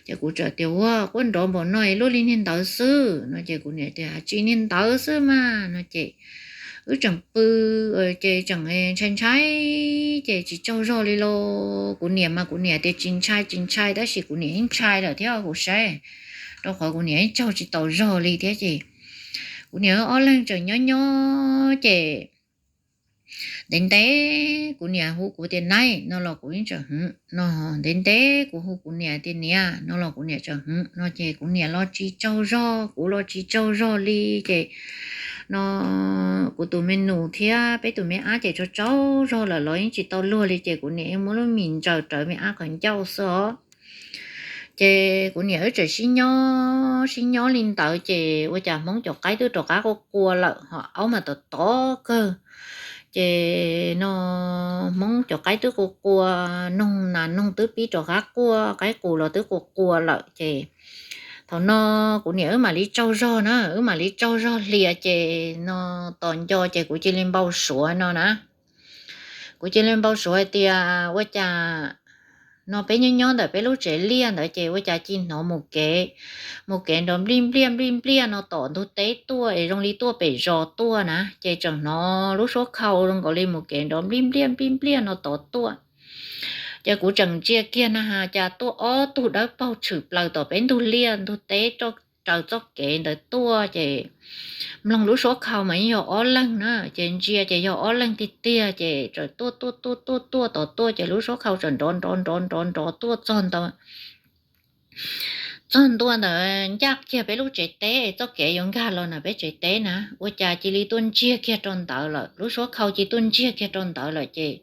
Ces kuv txawm tias, Ua, quaj nrov npaum no es luaj li niag ntawd xwb. No ces kuv niam tias, Tsis, niag ntawd xwb mas. No ces wb tseem pw, ces tseem ntshai ntshai, ces tsis tsaug zog li los. Kuv niam mas kuv niam tias tsis ntshai tsis ntshai, tab sis kuv niam yeej ntshai lawm thiab kuv saib, rau qhov kuv niam yeej tsaug tsis tau zog li thiab. Ces kuv niam ob leeg tseem nyob nyob ces ntev ntev kuv niam hu kuv tias, Naib, no los kuv yeej tseem hwv no, ntev ntev kuv hu kuv niam tias, Niam, no los kuv niam tseem hwv no. Ces kuv niam los tsis tsaug zog, kuv los tsis tsaug zog li. Ces no kuv tus me nus thiab peb tus me ab ces tsaug tsaug zog lawm los yeej tsis tau luag li, ces kuv niam yeej muab lub mis ntsaws rawv me ab qhov ncauj xwb os. Ces kuv niam wb tseem sib nyob sib nyob li ntawd ces ua cas Hmoob cov qaib twb rov qab quaj qua lawm, ho aub mas tom tod kawg. Ces no Hmoob cov qaib twb qua qua, noog nas noog twb pib rov qab quaj, qaib qus los twb qua qua lawm. Ces thaum no kuv niam wb mam li tsaug zog na, wb mam li tsaug zog hlias ces no tos nco ces kuv cia li npau suav no na. Kuv cia li npau suav hais tias ua cas no peb nyob nyob ntawm peb lub tsev liaj ntawd ces ua cas cia li hnov mus kev, mus kev nrov nplij npliaj nplij npliaj no tom ntug teb tuaj es zoo li tuaj pem zos tuaj na, ces tseem hnov lub suab khau zoo nkaus li mus kev nrov nplij npliaj nplij npliaj no tod tuaj. Ces kuv tseem ntsia kiag na has cas tuaj ob tug dawb paug tshwm plaws tom peb ntug liaj ntug teb raws txoj kev ntawd tuaj, ces mloog lub suab khau mas yeej yog ob leeg na, ces ntsia ces yog ob leeg tiag tiag, ces txawm tuaj tuaj tuaj tuaj tuaj tod tuaj, ces lub suab khau txawm nrov nrov nrov nrov nrov tuaj txog ntawd, txog ntua ntawd ncaj kiag peb lub tsev teb, txoj kev yuav nkag los ntawm peb tsev teb na, ua cas cia li tuaj ntsiag kiag rau ntawd lawm, lub suab khau cia li tuaj ntsiag kiag rau ntawd lawm ces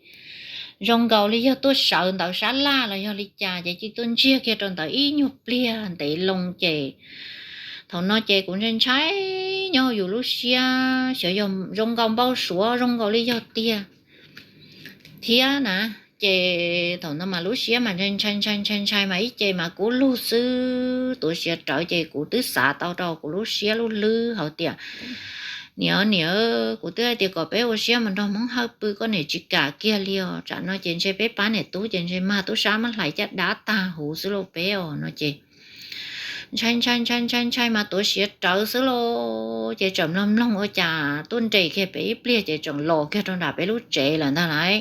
zoo nkaus li yog tuaj sawv ntawd sab laj los yog li cas ces cia li tuaj ntsiag kiag rau ntawd ib nyuag pliag ntev loo ces thaum no ces kuv ntshai ntshai nyob yus lub siab xyov yog zoo nkaus npau suav zoo nkaus li yog tiag thiab na. Ces thaum no mas lub siab mas ntshai ntshai ntshai ntshai ntshai mas ib ce mas kub lug xwb, tuav siav rawv ces kuv twb xav tau rau kuv lub siab lub hlwb hais tias, Niam, niam, kuv twb hais tias kom peb ua siab mus nrog Hmoob Hawj pw, koj niam tsis kam kiag li os, tsam no ces ntshe peb pab niam tub ces ntshe mag tub sab muab hlais caj dab tag huv xwb lauj peb os. No ces ntshai ntshai ntshai ntshai ntshai mas tuav siav rawv xwb lauj, ces tseem mloog mloog ua cas tuaj nres kiag pem ib pliag ces tseem los kiag rau nram peb lub tsev lawm ntag lauj.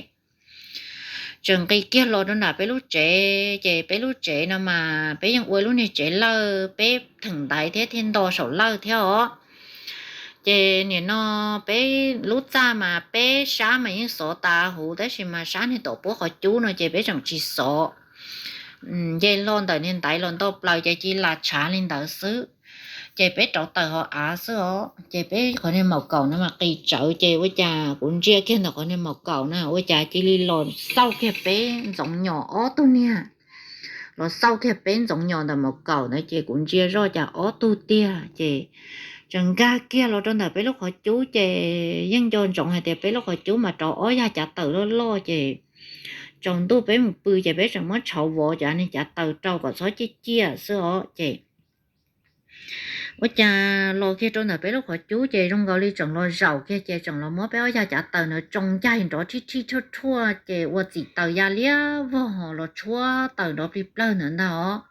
Tseem nqis kiag los rau nram peb lub tsev, ces peb lub tsev no mas peb yeej ua lub niag tsev lawj, peb theem ntaiv thiab thiaj nto saum lawj thiab os. Ces nim no peb lub txaj mas peb sab mas yeej xov tas huv, tab sis mas sab niag tom puab qhov cub no ces peb tseem tsis xov. Nce hlo ntawm niag ntaiv los nto plaws ces cia li lam tshav li ntawd xwb. Ces peb rauv taws hauv av xwb os, ces peb qhov niag maum kaum no mas qis tsawv, ces ua cas kuv ntsia kiag ntawm qhov niag maum kaum na ua cas cia li los xauj kiag peb ntxoov nyos ob tug niag, los xauj kiag peb ntxoov nyos ntawm maum kaum ntawd, ces kuv ntsia zoj cas ob tug tiag. Ces tseem nkag kiag los rau ntawm peb lub qhov cub, ces yeej nco ntsoov hais tias peb lub qhov cub mas rauv ob yag cav taws loj loj, ces tsaus ntuj peb mus pw ces peb tseem muab tshauv vov cov niag cav taws rau kom txhob ciaj ciaj xwb os. Ces ua cas los kiag rau ntawm peb lub qhov cub ces zoo nkaus li tseem los zaum kiag, ces tseem los muab peb ob yag cav taws ntawd tsoo ncaig nrov rhij rhij rhuaj rhuaj, ces ua txim taws ya liab vog los tshuab taws nrov plig plawg ntawd ntag os.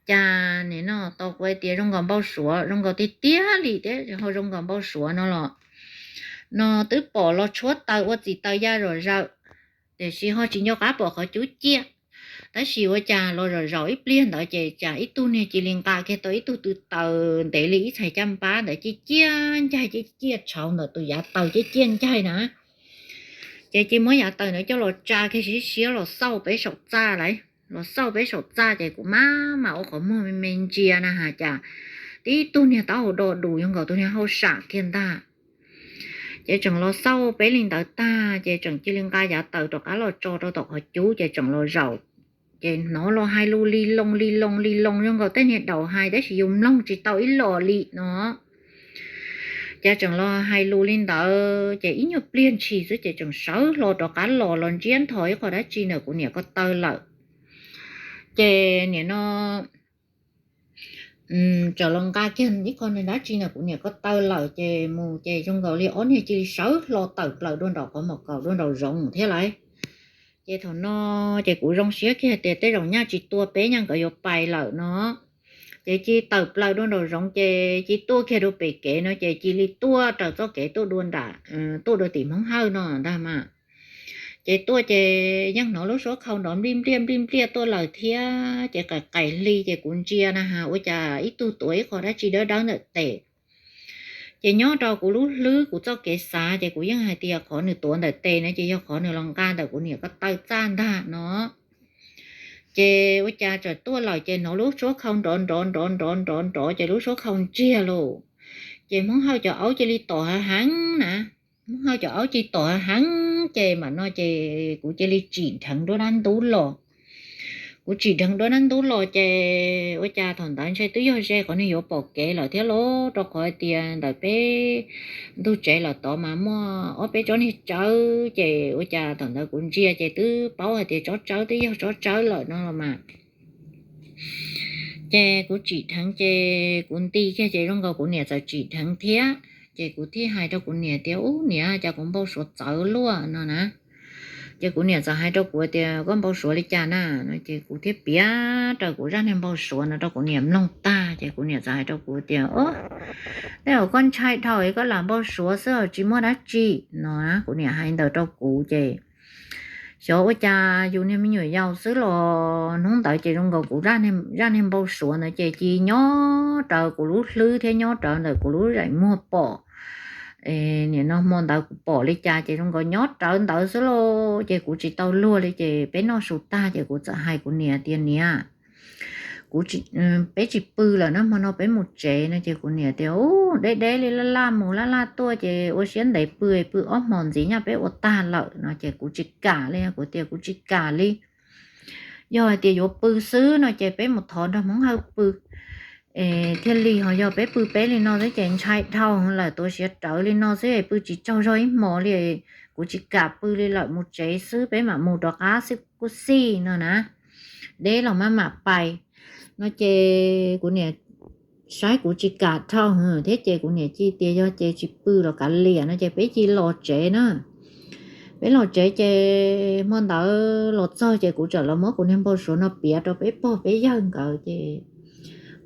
Cas nim no tau kuv hais tias zoo nkaus npau suav, zoo nkaus tiag tiag li thiab ho zoo nkaus npau suav no los, no twb pom los tshuab taws ua txim taws ya zom zaws, tiam sis ho tsis nco qab pom qhov cub ciaj. Tab sis ua cas los zaum zaum ib pliag ntawd ces cas ib tug niag cia li nqa kiag tau ib tug tw taws ntev li ib txhais caj npab ntawd ciaj ciaj ncaig, ciaj ciaj tshauv ntawm tus yav taws ciaj ciaj ncaig na. Ces cia li muab yav taws ntawd coj los tsa kiag siab siab los xauj peb saum txaj lauj. Los xauj peb saum txaj ces kuv maj mam ua qhov muag me me ntsia na has cas tib tug niag taub hau do dus zoo nkaus tus niag hauj sam kiag ntag. Ces tseem los xauj peb li ntawd tag ces tseem cia li nqa yav taws rov qab los tso rau tom qhov cub ces tseem los zaum. Ces hnov los hais lus li loo li loo li loo zoo nkaus tej niag daus hais tab sis yus mloog tsis tau ib los li no. Cas tseem los hais lus li ntawd ces ib nyuag pliag ntshis xwb ces tseem sawv hlo rov qab los los ntsiab ntho ib qho dab tsi ntawm kuv niam ko taw lawm. Ces nim no tseem los nqa kiag ib qho dab tsi ntawm kuv niam ko taw lawm ces mus ces zoo nkaus li ob niag cia li sawv hlo tawm plaws dua nraum qhov mom kaum dua nraum zoov thiab lawm. Ces thaum no ces kuv zoo siab kiag tias tej zaum nyaj tsis tua peb nyaj nkawd yuav pais lawm no. Ces cia li tawm plaws dua nraum zoov ces cia li tuaj kiag dua pem kev no ces cia li tuaj raws txoj kev tuaj dua nram, tuaj dua tim Hmoob Hawj no ntag mas. Ces tuaj ces yeej hnov lub suab khau nrov nplij npliaj nplij npliaj tuaj lawm thiab ces qais qais hli ces kuv ntsia na has ua cas ib tug tuav ib qho dab tsi dawb dawb ntawm tes. Ces nyob rau kuv lub hlwb kuv txoj kev xav ces kuv yeej hais tias qhov nws tuav ntawm tes na ces yog qhov nws los nqa ntawm kuv niam ko taw txaj ntag no. Ces ua cas txawm tuaj lawm ces hnov lub suab khau nrov nrov nrov nrov nrov nrov ces lub suab khau ntsiag lauj. Ces Hmoob Hawj cov aub cia li tom hav heev na. Hmoob Hawj cov aub cia li tom hav heev ces mam no ces kuv cia li tsim dheev nruab dab ntub los. Kuv tsim dheev nruab dab ntub los ces ua cas thaum ntawd ntshe twb yog ze qhov niag yuav pom kev lawm thiab lauj, rau qhov tias ntawm peb ntug tsev lawm tod mas muaj ob peb tsob niag tsawb ces ua cas thaum ntawd kuv ntsia ces twb paub hais tias tsob tsawb twb yog tsob tsawb lawm no los mas. Ces kuv tsim dheev ces kuv nti kiag ces zoo nkaus kuv niam txawm tsim dheev thiab. Ces kuv thiaj hais rau kuv niam tias, Ub niam, cas kuv npau suav txawv luaj no na. Ces kuv niam txawm hais rau kuv tias, Koj npau suav li cas na? No ces kuv thiaj piav raws kuv zaj niag npau suav no rau kuv niam mloog tag ces kuv niam txawm hais rau kuv tias, Tej zaum koj ntshai dhau es koj lam npau suav xwb os, tsis muaj dab tsi no. Kuv niam hais ntawd rau kuv ces xyov ua cas yus niag me nyuam yaus xwb los hnub ntawd ces zoo nkaus kuv zaj niag npau suav ntawd ces cia li nyob rawv kuv lub hlwb thiab nyob rawv ntawm kuv lub zeem muag pom. Nim no hmo ntawd kuv pom li cas ces zoo nkaus nyob rawv ntawd xwb lauj, ces kuv tsis tau luag li ces peb noj su tag ces kuv txawm hais kuv niam tias, Niam, kuv, peb tsis pw lawm na, hmo no peb mus tsev no. Ces kuv niam tias, Ub, deb deb li laj laj mus laj laj tuaj ces ua siab ntev pw, pw ob hmos ntxiv nyaj peb ua tag lawm no. Ces kuv tsis kam li, kuv tias kuv tsis kam li. Yog hais tias yuav pw xwb no ces peb mus thov nrog Hmoob Hawj pw thiaj li, ho yog peb pw peb li no xwb ces ntshai dhau lawm, tuav siav rawv li no xwb pw tsis tsaug zog ib hmos li. Kuv tsis kam pw li lawm, mus tsev xwb, peb mam mus rov qab xwb kuj xij no na, deb los maj mam pais no. Ces kuv niam saib kuv tsis kam dhau thiab ces kuv niam cia tias yog ces tsis pw los kav liam no ces peb cia los tsev na. Peb los tsev ces hmo ntawd los txog ces kuv txawm los muab kuv niag npau suav no piav rau peb pog peb yawg nkawd ces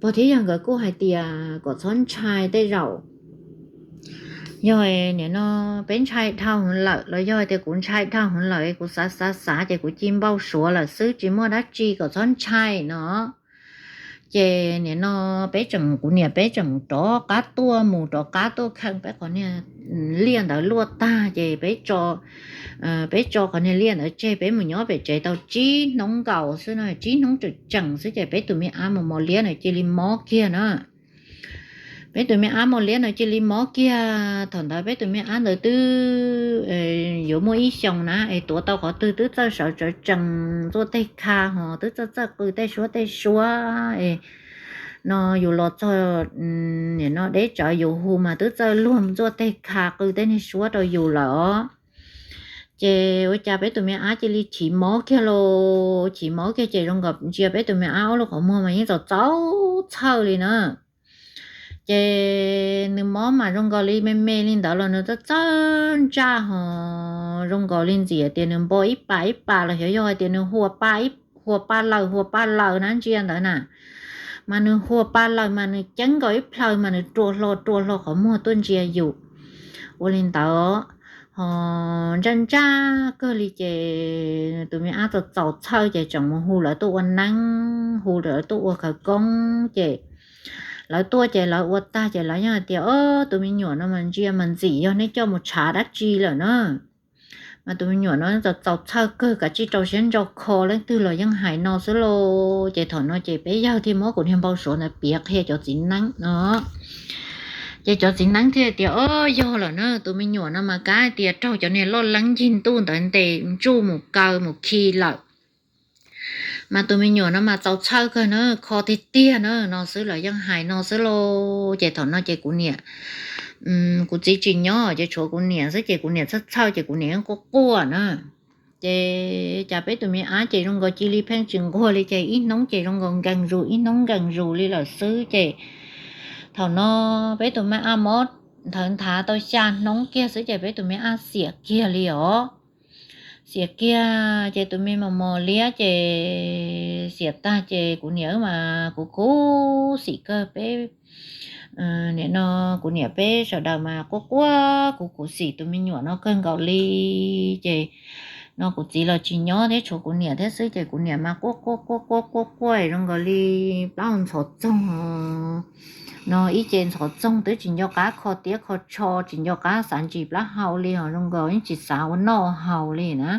pog thiab yawg nkawd kuj hais tias kom txhob ntshai, tej zaum yog nim no peb ntshai dhau lawm los yog tias kuv ntshai dhau lawm, kuv xav xav xav ces kuv cia npau suav lawm xwb, tsis muaj dab tsi, kom txhob ntshai no. Ces nim no peb tseem, kuv niam peb tseem rov qab tuaj mus rov qab tuaj kheej peb qhov niag liaj ntawd luaj tag ces peb tso, peb tso qhov niag liaj ntawd tseg peb mus nyob pem tsev tau tsib hnub nkaus xwb no, tsib hnub tseem tseem xwb ces peb tus me ab mos mos liab na cia li mob kiag na. Peb tus me ab mos liab na cia li mob kiag. Thaum ntawd peb tus me ab ntawd twb yuav muaj ib xyoos na es tuav tau qhov twg twb txawj sawv tsawv tsees ntxuaj tej kha ho twb txawj txawj qw tej suab tej suab no. Yus los txog nim no deb tsawv yus hu mas twb txawj luag ntxuaj tej kha qw tej niag suab rau yus lawm os. Ces ua cas peb tus me ab cia li chim mob kiag los chim mob kiag ces zoo nkaus ntsia peb tus me ab ob lub qhov muag mas yeej txaus txaus txhawj li na. Ces nws mob mas zoo nkaus li me me li ntawd los nws txawj txawj ntsaj ho zoo nkaus li ntxim tias nws npo ib pas ib pas los xyov yog hais tias nws hua pa, hua pa lawm hua pa lawm na ntsia ntawd na. Mas nws hua pa lawm mas nws ceeb nkaus ib plhaw mas nws rua hlo rua hlo qhov muag tuaj ntsia yus. Ua li ntawd ho ntsaj ntsaj kawg li ces tus me ab txaus txaus txhawj ces tseem mus hu lawv tuaj ua neeb, hu lawv tuaj ua khawv koob ces lawv tuaj ces lawv ua tag ces lawv yeej hais tias, Ob, tus me nyuam no mas ntsia mas ntxim yog nej coj mus tshav dab tsi lawm na. Mas tus me nyuam no txaus txaus txhawj kawg, kav tsij rau siab ntso kho, leej twg los yeej hais no xwb lauj. Ces thaum no ces peb yawg thiaj muab kuv niag npau suav ntawd piav qhia cov txiv neeb no. Ces cov txiv neeb thiaj tias, Ob, yog lawm na, tus me nyuam no mas kav tias raug cov niag loj leeb ncig ntuj ntawd ntes ntsuj mus kaw mus khi lawm. Mas tus me nyuam no mas txaus txhawj kawg na, kho tiag tiag na no xwb, los yeej hais no xwb lauj. Ces thaum no ces kuv niam kuv txiv tsis nyob ces tshuav kuv niam xwb ces kuv niam txhawj txhawj ces kuv niam yeej quaj quaj na. Ces cas peb tus me ab ces zoo nkaus cia li pheej tsis nquag li ces ib hnub ces zoo nkaus nkees zus ib hnub nkees zus li lawm xwb ces thaum no peb tus me ab mob nthawv nthav tau xya hnub kiag xwb ces peb tus me ab xiam kiag li os. Xiam kiag ces tus me mos mos liab ces xiam tag ces kuv niam wb mas kuv khuv xim kawg peb nim no kuv niam peb sawv daws mas quaj quaj kuv khuv xim tus me nyuam no kawg nkaus li. Ces no kuv txiv los tsis nyob thiab tshuav kuv niam thiab xwb ces kuv niam mas quaj quaj quaj quaj quaj quaj zoo nkaus li plaub hau ntxhov txoog no ib ce ntxhov txoog twb tsis nco qab kho tiab kho tsho tsis nco qab xav ntsis plaub hau li ho zoo nkaus yeej tsis xav ua noj haus li na.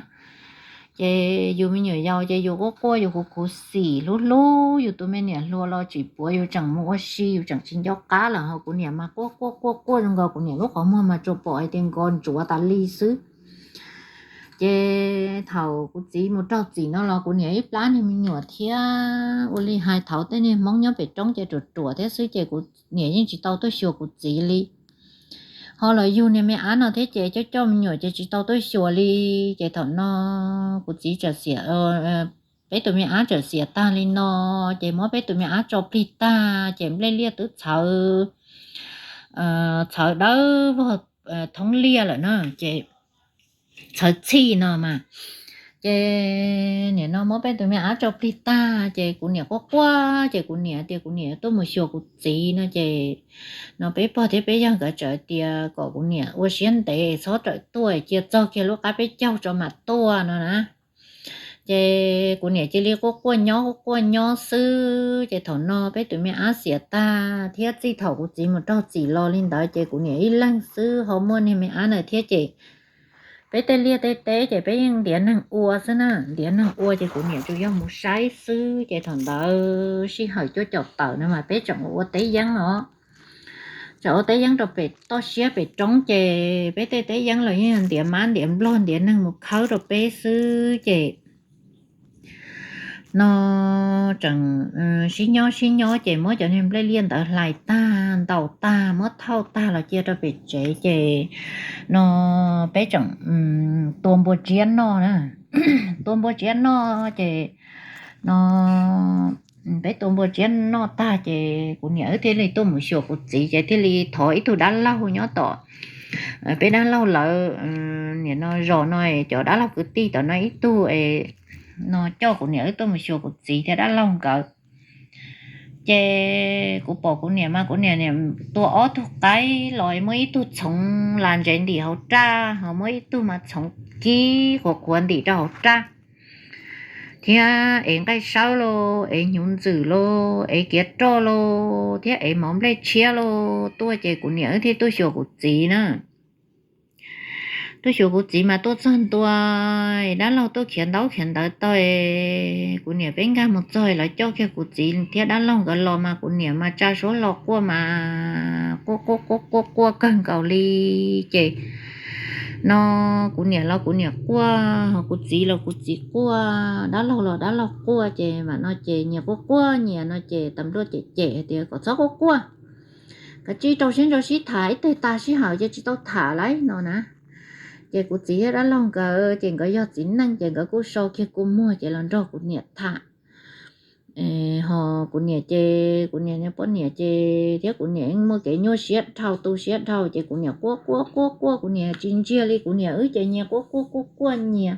Ces yus me nyuam yaus ces yus quaj quaj yus khuv khuv xim hlub hlub yus tus me niam hluas los tsis puav yus tseem mus ua si yus tseem tsis nco qab lawm ho kuv niam mas quaj quaj quaj quaj zoo nkaus kuv niam lub qhov muag mas tsuas pom hais tias nko ntsuav tas li xwb. Ces thaum kuv txiv mus raug txim no los kuv niam ib plab niag me nyuam thiab ua li hais thaum tej niag Hmoob nyob pem roob ces ruam ruam thiab xwb ces kuv niam yeej tsis tau tuaj xyuas kuv txiv li. Ho los yug niag me ab no thiab ces coj coj me nyuam ces tsis tau tuaj xyuas li. Ces thaum no kuv txiv txawm xiam, peb tus me ab txawm xiam tag li no, ces muab peb tus me ab tso plig tag ces nplej liaj twb txhawv, txhawv dawb vog thoob liaj lawm na, ces txhawv txhij no mas. Ces nim no muab peb tus me ab tso plig tag ces kuv niam quaj quaj ces kuv niam tias kuv niam tuaj mus xyuas kuv txiv no ces no peb pog thiab peb yawg nkawd txawm tias kom kuv niam ua siab ntev txhob rawm tuaj cia txog kiag lub qab peb caug tso mam tuaj no na. Ces kuv niam cia li quaj quaj nyob quaj quaj nyob xwb ces thaum no peb tus me ab xiam tag thiab txij thaum kuv txiv mus raug txim los li ntawd ces kuv niam ib leeg xwb ho muaj niag me ab na thiab ces peb tej liaj tej teb ces peb yeej ntiav neeg ua xwb na, ntiav neeg ua ces kuv niam tsuas yog mus saib xwb ces thaum ntawd sij hawm cuaj caum tawm no mas peb tseem ua teb yeeb os. Tseem ua teb yeeb rau pem toj siab pem roob ces peb tej teb yeeb los yeej ntiav mab ntiav nplog ntiav neeg mus khawb rau peb xwb ces no tseem sib nyob sib nyob ces muab cov niag nplej liaj ntawd hlais tag ntaus tag muab thauj tag los cia rau pem tsev ces no peb tseem tua npua tsiab noj na. Tua npua tsiab noj ces no peb tua npua tsiab noj tag ces kuv niam wb thiaj li tuaj mus xyuas kuv txiv ces thiaj li thov ib tug dab laug nyob tom peb dab laug lawv nim no zos no cov dab laug kwv tij tom no ib tug es no coj kuv niam wb tuaj mus xyuas kuv txiv thiab dab laug nkawd. Ces kuv pom kuv niam mas kuv niam tua ob tug qaib los muab ib tug txhoov las ntsev ntim hauv raj ho muab ib tug mas txhoov kib qhuav qhuav ntim rau hauv raj thiab ev nqaij sawb los ev hnyuv ntxwm los ev kiav roj los thiab ev mov nplej tshiab los tuaj ces kuv niam wb thiaj tuaj xyuas kuv txiv na. Tuaj xyuas kuv txiv mas tuaj txog ntua, dab laug tuaj khiav ntaub khiav ntawv tau, kuv niam peb nkag mus txog lawv coj kiag kuv txiv thiab dab laug nkawd los mas kuv niam mas tsa suab hlo quaj mas quaj quaj quaj quaj quaj kawg nkaus li. Ces no kuv niam los kuv niam quaj, kuv txiv los kuv txiv quaj, dab laug los dab laug quaj ces mam no ces nyias quaj quaj nyias no ces tas npluaj cem cem hais tias kom txhob quaj quaj, kav tsij rau siab ntso sib tham ib teg tag sij hawm ces tsis tau tham lawm no na. Ces kuv txiv thiab dab laug nkawd ces nkawd yog txiv neej ces nkawd kuj so kiag kua muag ces los nrog kuv niam tham. Ho kuv niam ces kuv niam niag poj niam ces thiab kuv niam yeej muaj kev nyuaj siab dhau tu siab dhau ces kuv niam quaj quaj quaj quaj kuv niam tsis ntsiag li kuv niam wb ces nyias quaj quaj quaj quaj nyias.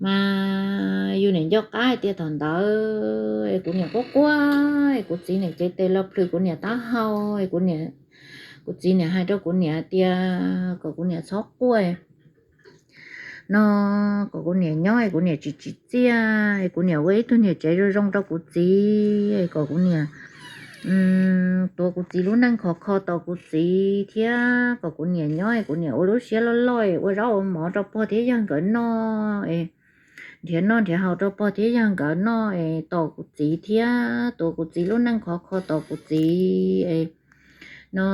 Mas yus niam nco qab hais tias thaum ntawd es kuv niam quaj quaj es kuv txiv niam cev tes los plhws kuv niam taub hau es kuv niam, kuv txiv niam hais rau kuv niam tias kom kuv niam txhob quaj no, kom kuv niam nyob es kuv niam tsis tsim txiaj es kuv niam ua ib tug niam tsev zoo zoo rau kuv txiv es kom kuv niam tuav kuv txiv lub neej khov kho tos kuv txiv thiab kom kuv niam nyob es kuv niam ua lub siab loj loj es ua zaub ua mov rau pog thiab yawg nkawd noj es nrhiav noj nrhiav haus rau pog thiab yawg nkawd noj es tos kuv txiv thiab tuav kuv txiv lub neej khov kho tos kuv txiv es no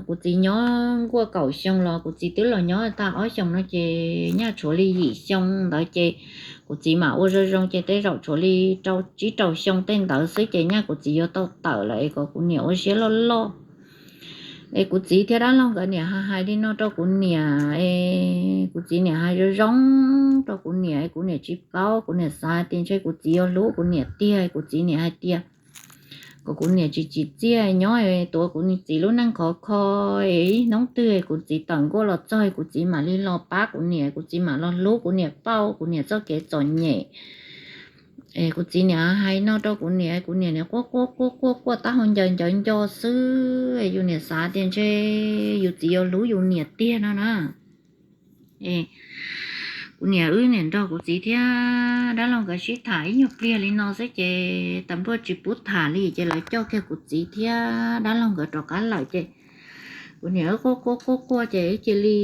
kuv txiv nyob nkuaj kaum xyoo los kuv txiv twb los nyob tag ob xyoos no ces nyaj tshuav li yim xyoo ntawd ces kuv txiv mam ua zoo zoo ces tej zaum tshuav li rau tsib rau xyoo tej ntawd xwb ces nyaj kuv txiv yuav tau tawm lawm es kom kuv niam ua siab loj loj Es kuv txiv thiab dab laug nkawd niam hais hais li no rau kuv niam, es kuv txiv niam hais zoo zoo rau kuv niam, es kuv niam tsis paub, kuv niam xav tias ntshe kuv txiv yuav hlub kuv niam tiag, kuv txiv niam hais tias kom kuv niam tsis tsim txiaj nyob, tuav kuv txiv lub neej khov kho, es ib hnub twg kuv txiv tawm nkuaj los txog kuv txiv mam li los pab kuv niam, kuv txiv mam los hlub kuv niam, pauj kuv niam txoj kev txom nyem. Es kuv txiv niam hais no rau kuv niam, kuv niam niam quaj quaj quaj quaj quaj taub hau ncaws ncaws nco xwb. Yus niam xav tias ntshe yus txiv yuav hlub yus niam tiag no na. Kuv niam wb niam nrog kuv txiv thiab dab laug nkawd sib tham ib nyuag pliag li no xwb ces tas npluaj tsis pub tham li ces lawv coj kiag kuv txiv thiab dab laug nkawd rov qab lawm ces kuv niam wb quaj quaj quaj quaj ces cia li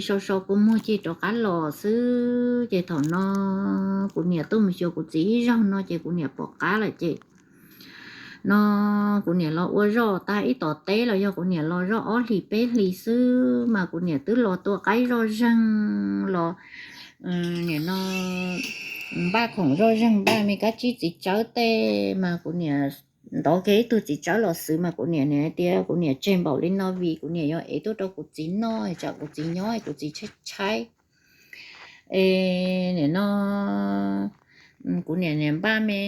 sau sau kua muag cia li rov qab los xwb. Ces thaum no kuv niam tuaj mus xyuas kuv txiv ib zaug no ces kuv niam pom qab lawm ces no kuv niam los ua zoj tag ib tom teb los yog kuv niam los zoj ob hlis peb hlis xwb mas kuv niam twb los tua qaib zoj zeeg los nim no npaj khoom zoj zeeg npaj me kab tsib txiv tsawb tej mas kuv niam ntov kiag ib tug txiv tsawb los xwb mas kuv niam niam hais tias kuv niam tseg npaum li no vim kuv niam yuav ev tuaj rau kuv txiv noj tsam kuv txiv nyob kuv txiv tshaib tshaib. Es nim no kuv niam niam npaj me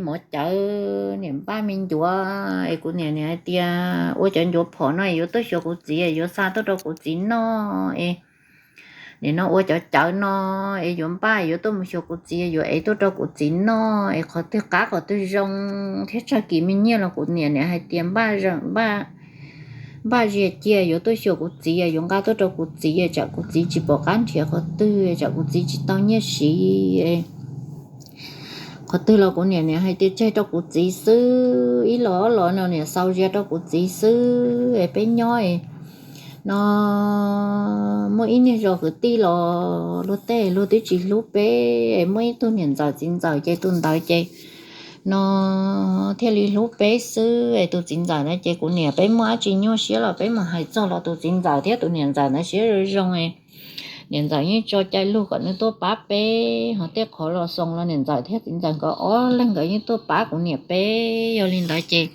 mov cawv, niam npaj me ncuav es kuv niam niam hais tias ua cov ncuav phom no es yuav tuaj xyuas kuv txiv, yuav xa tuaj rau kuv txiv noj es nim no ua cov cawv no es yuav npaj yuav tuaj mus xyuas kuv txiv, yuav ev tuaj rau kuv txiv noj es qhov twg qab qhov twg zoo thiab tsawg kis me nyiaj los kuv niam niam hais tias npaj zias cia yuav tuaj xyuas kuv txiv, yuav nqa tuaj rau kuv txiv, tsam kuv txiv tsis pom qab nrhiav qhov twg, tsam kuv txiv tsis tau nyiaj siv. Qhov twg los kuv niam niam hais tias tseg rau kuv txiv xwb, ib los ob los no niam xaus zias rau kuv txiv xwb. Peb nyob no muaj ib niag zos kwv tij los luag tej luag twb tsis hlub peb, muaj ib tug niam ntxawm txiv ntxawm ces tus ntawd ces no thiaj li hlub peb xwb. Tus txiv ntxawm na ces kuv niam peb muaj dab tsi nyuaj siab los peb mus hais txog los tus txiv ntxawm thiab tus niam ntxawm ntawd siab zoo zoo. Niam ntxawm yeej tso cai lug kom nws tuaj pab peb, ho tej qhov los xoos los niam ntxawm thiab txiv ntxawm nkawd ob leeg nkawd yeej tuaj pab kuv niam peb. Yog li ntawd ces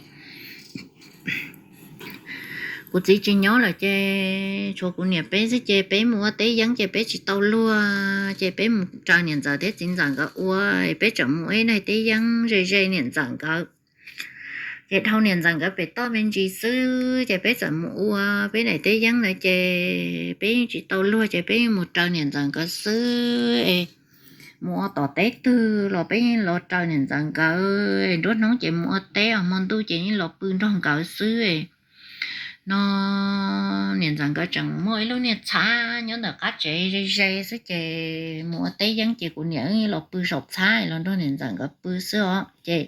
kuv txiv tsis nyob lawm ces tshuav kuv niam peb xwb ces peb mus ua teb yeeb ces peb tsis tau luag ces peb mus raws niam ntxawm thiab txiv ntxawm nkawd ua, peb tseem mus ua ib daim teb yeeb ze ze niam ntxawm nkawd. Ces dhau niam ntxawm nkawd pem toj me ntsis xwb ces peb txawm mus ua peb daim teb yeeb ntawd ces peb yeej tsis tau luag ces peb yeej mus raws niam ntxawm nkawd xwb. Mus ua tom teb twg los peb yeej los raws niam ntxawm nkawd, nruab hnub ces mus ua teb, hmo ntuj ces yeej los pw nrog nkawd xwb. No niam ntxawm nkawd tseem muaj ib lub niag txhab nyob ntawm qab tsev ze ze xwb ces mus ua teb yeeb ces kuv niam los pw saum txhab los nrog niam ntxawm nkawd pw xwb os. Ces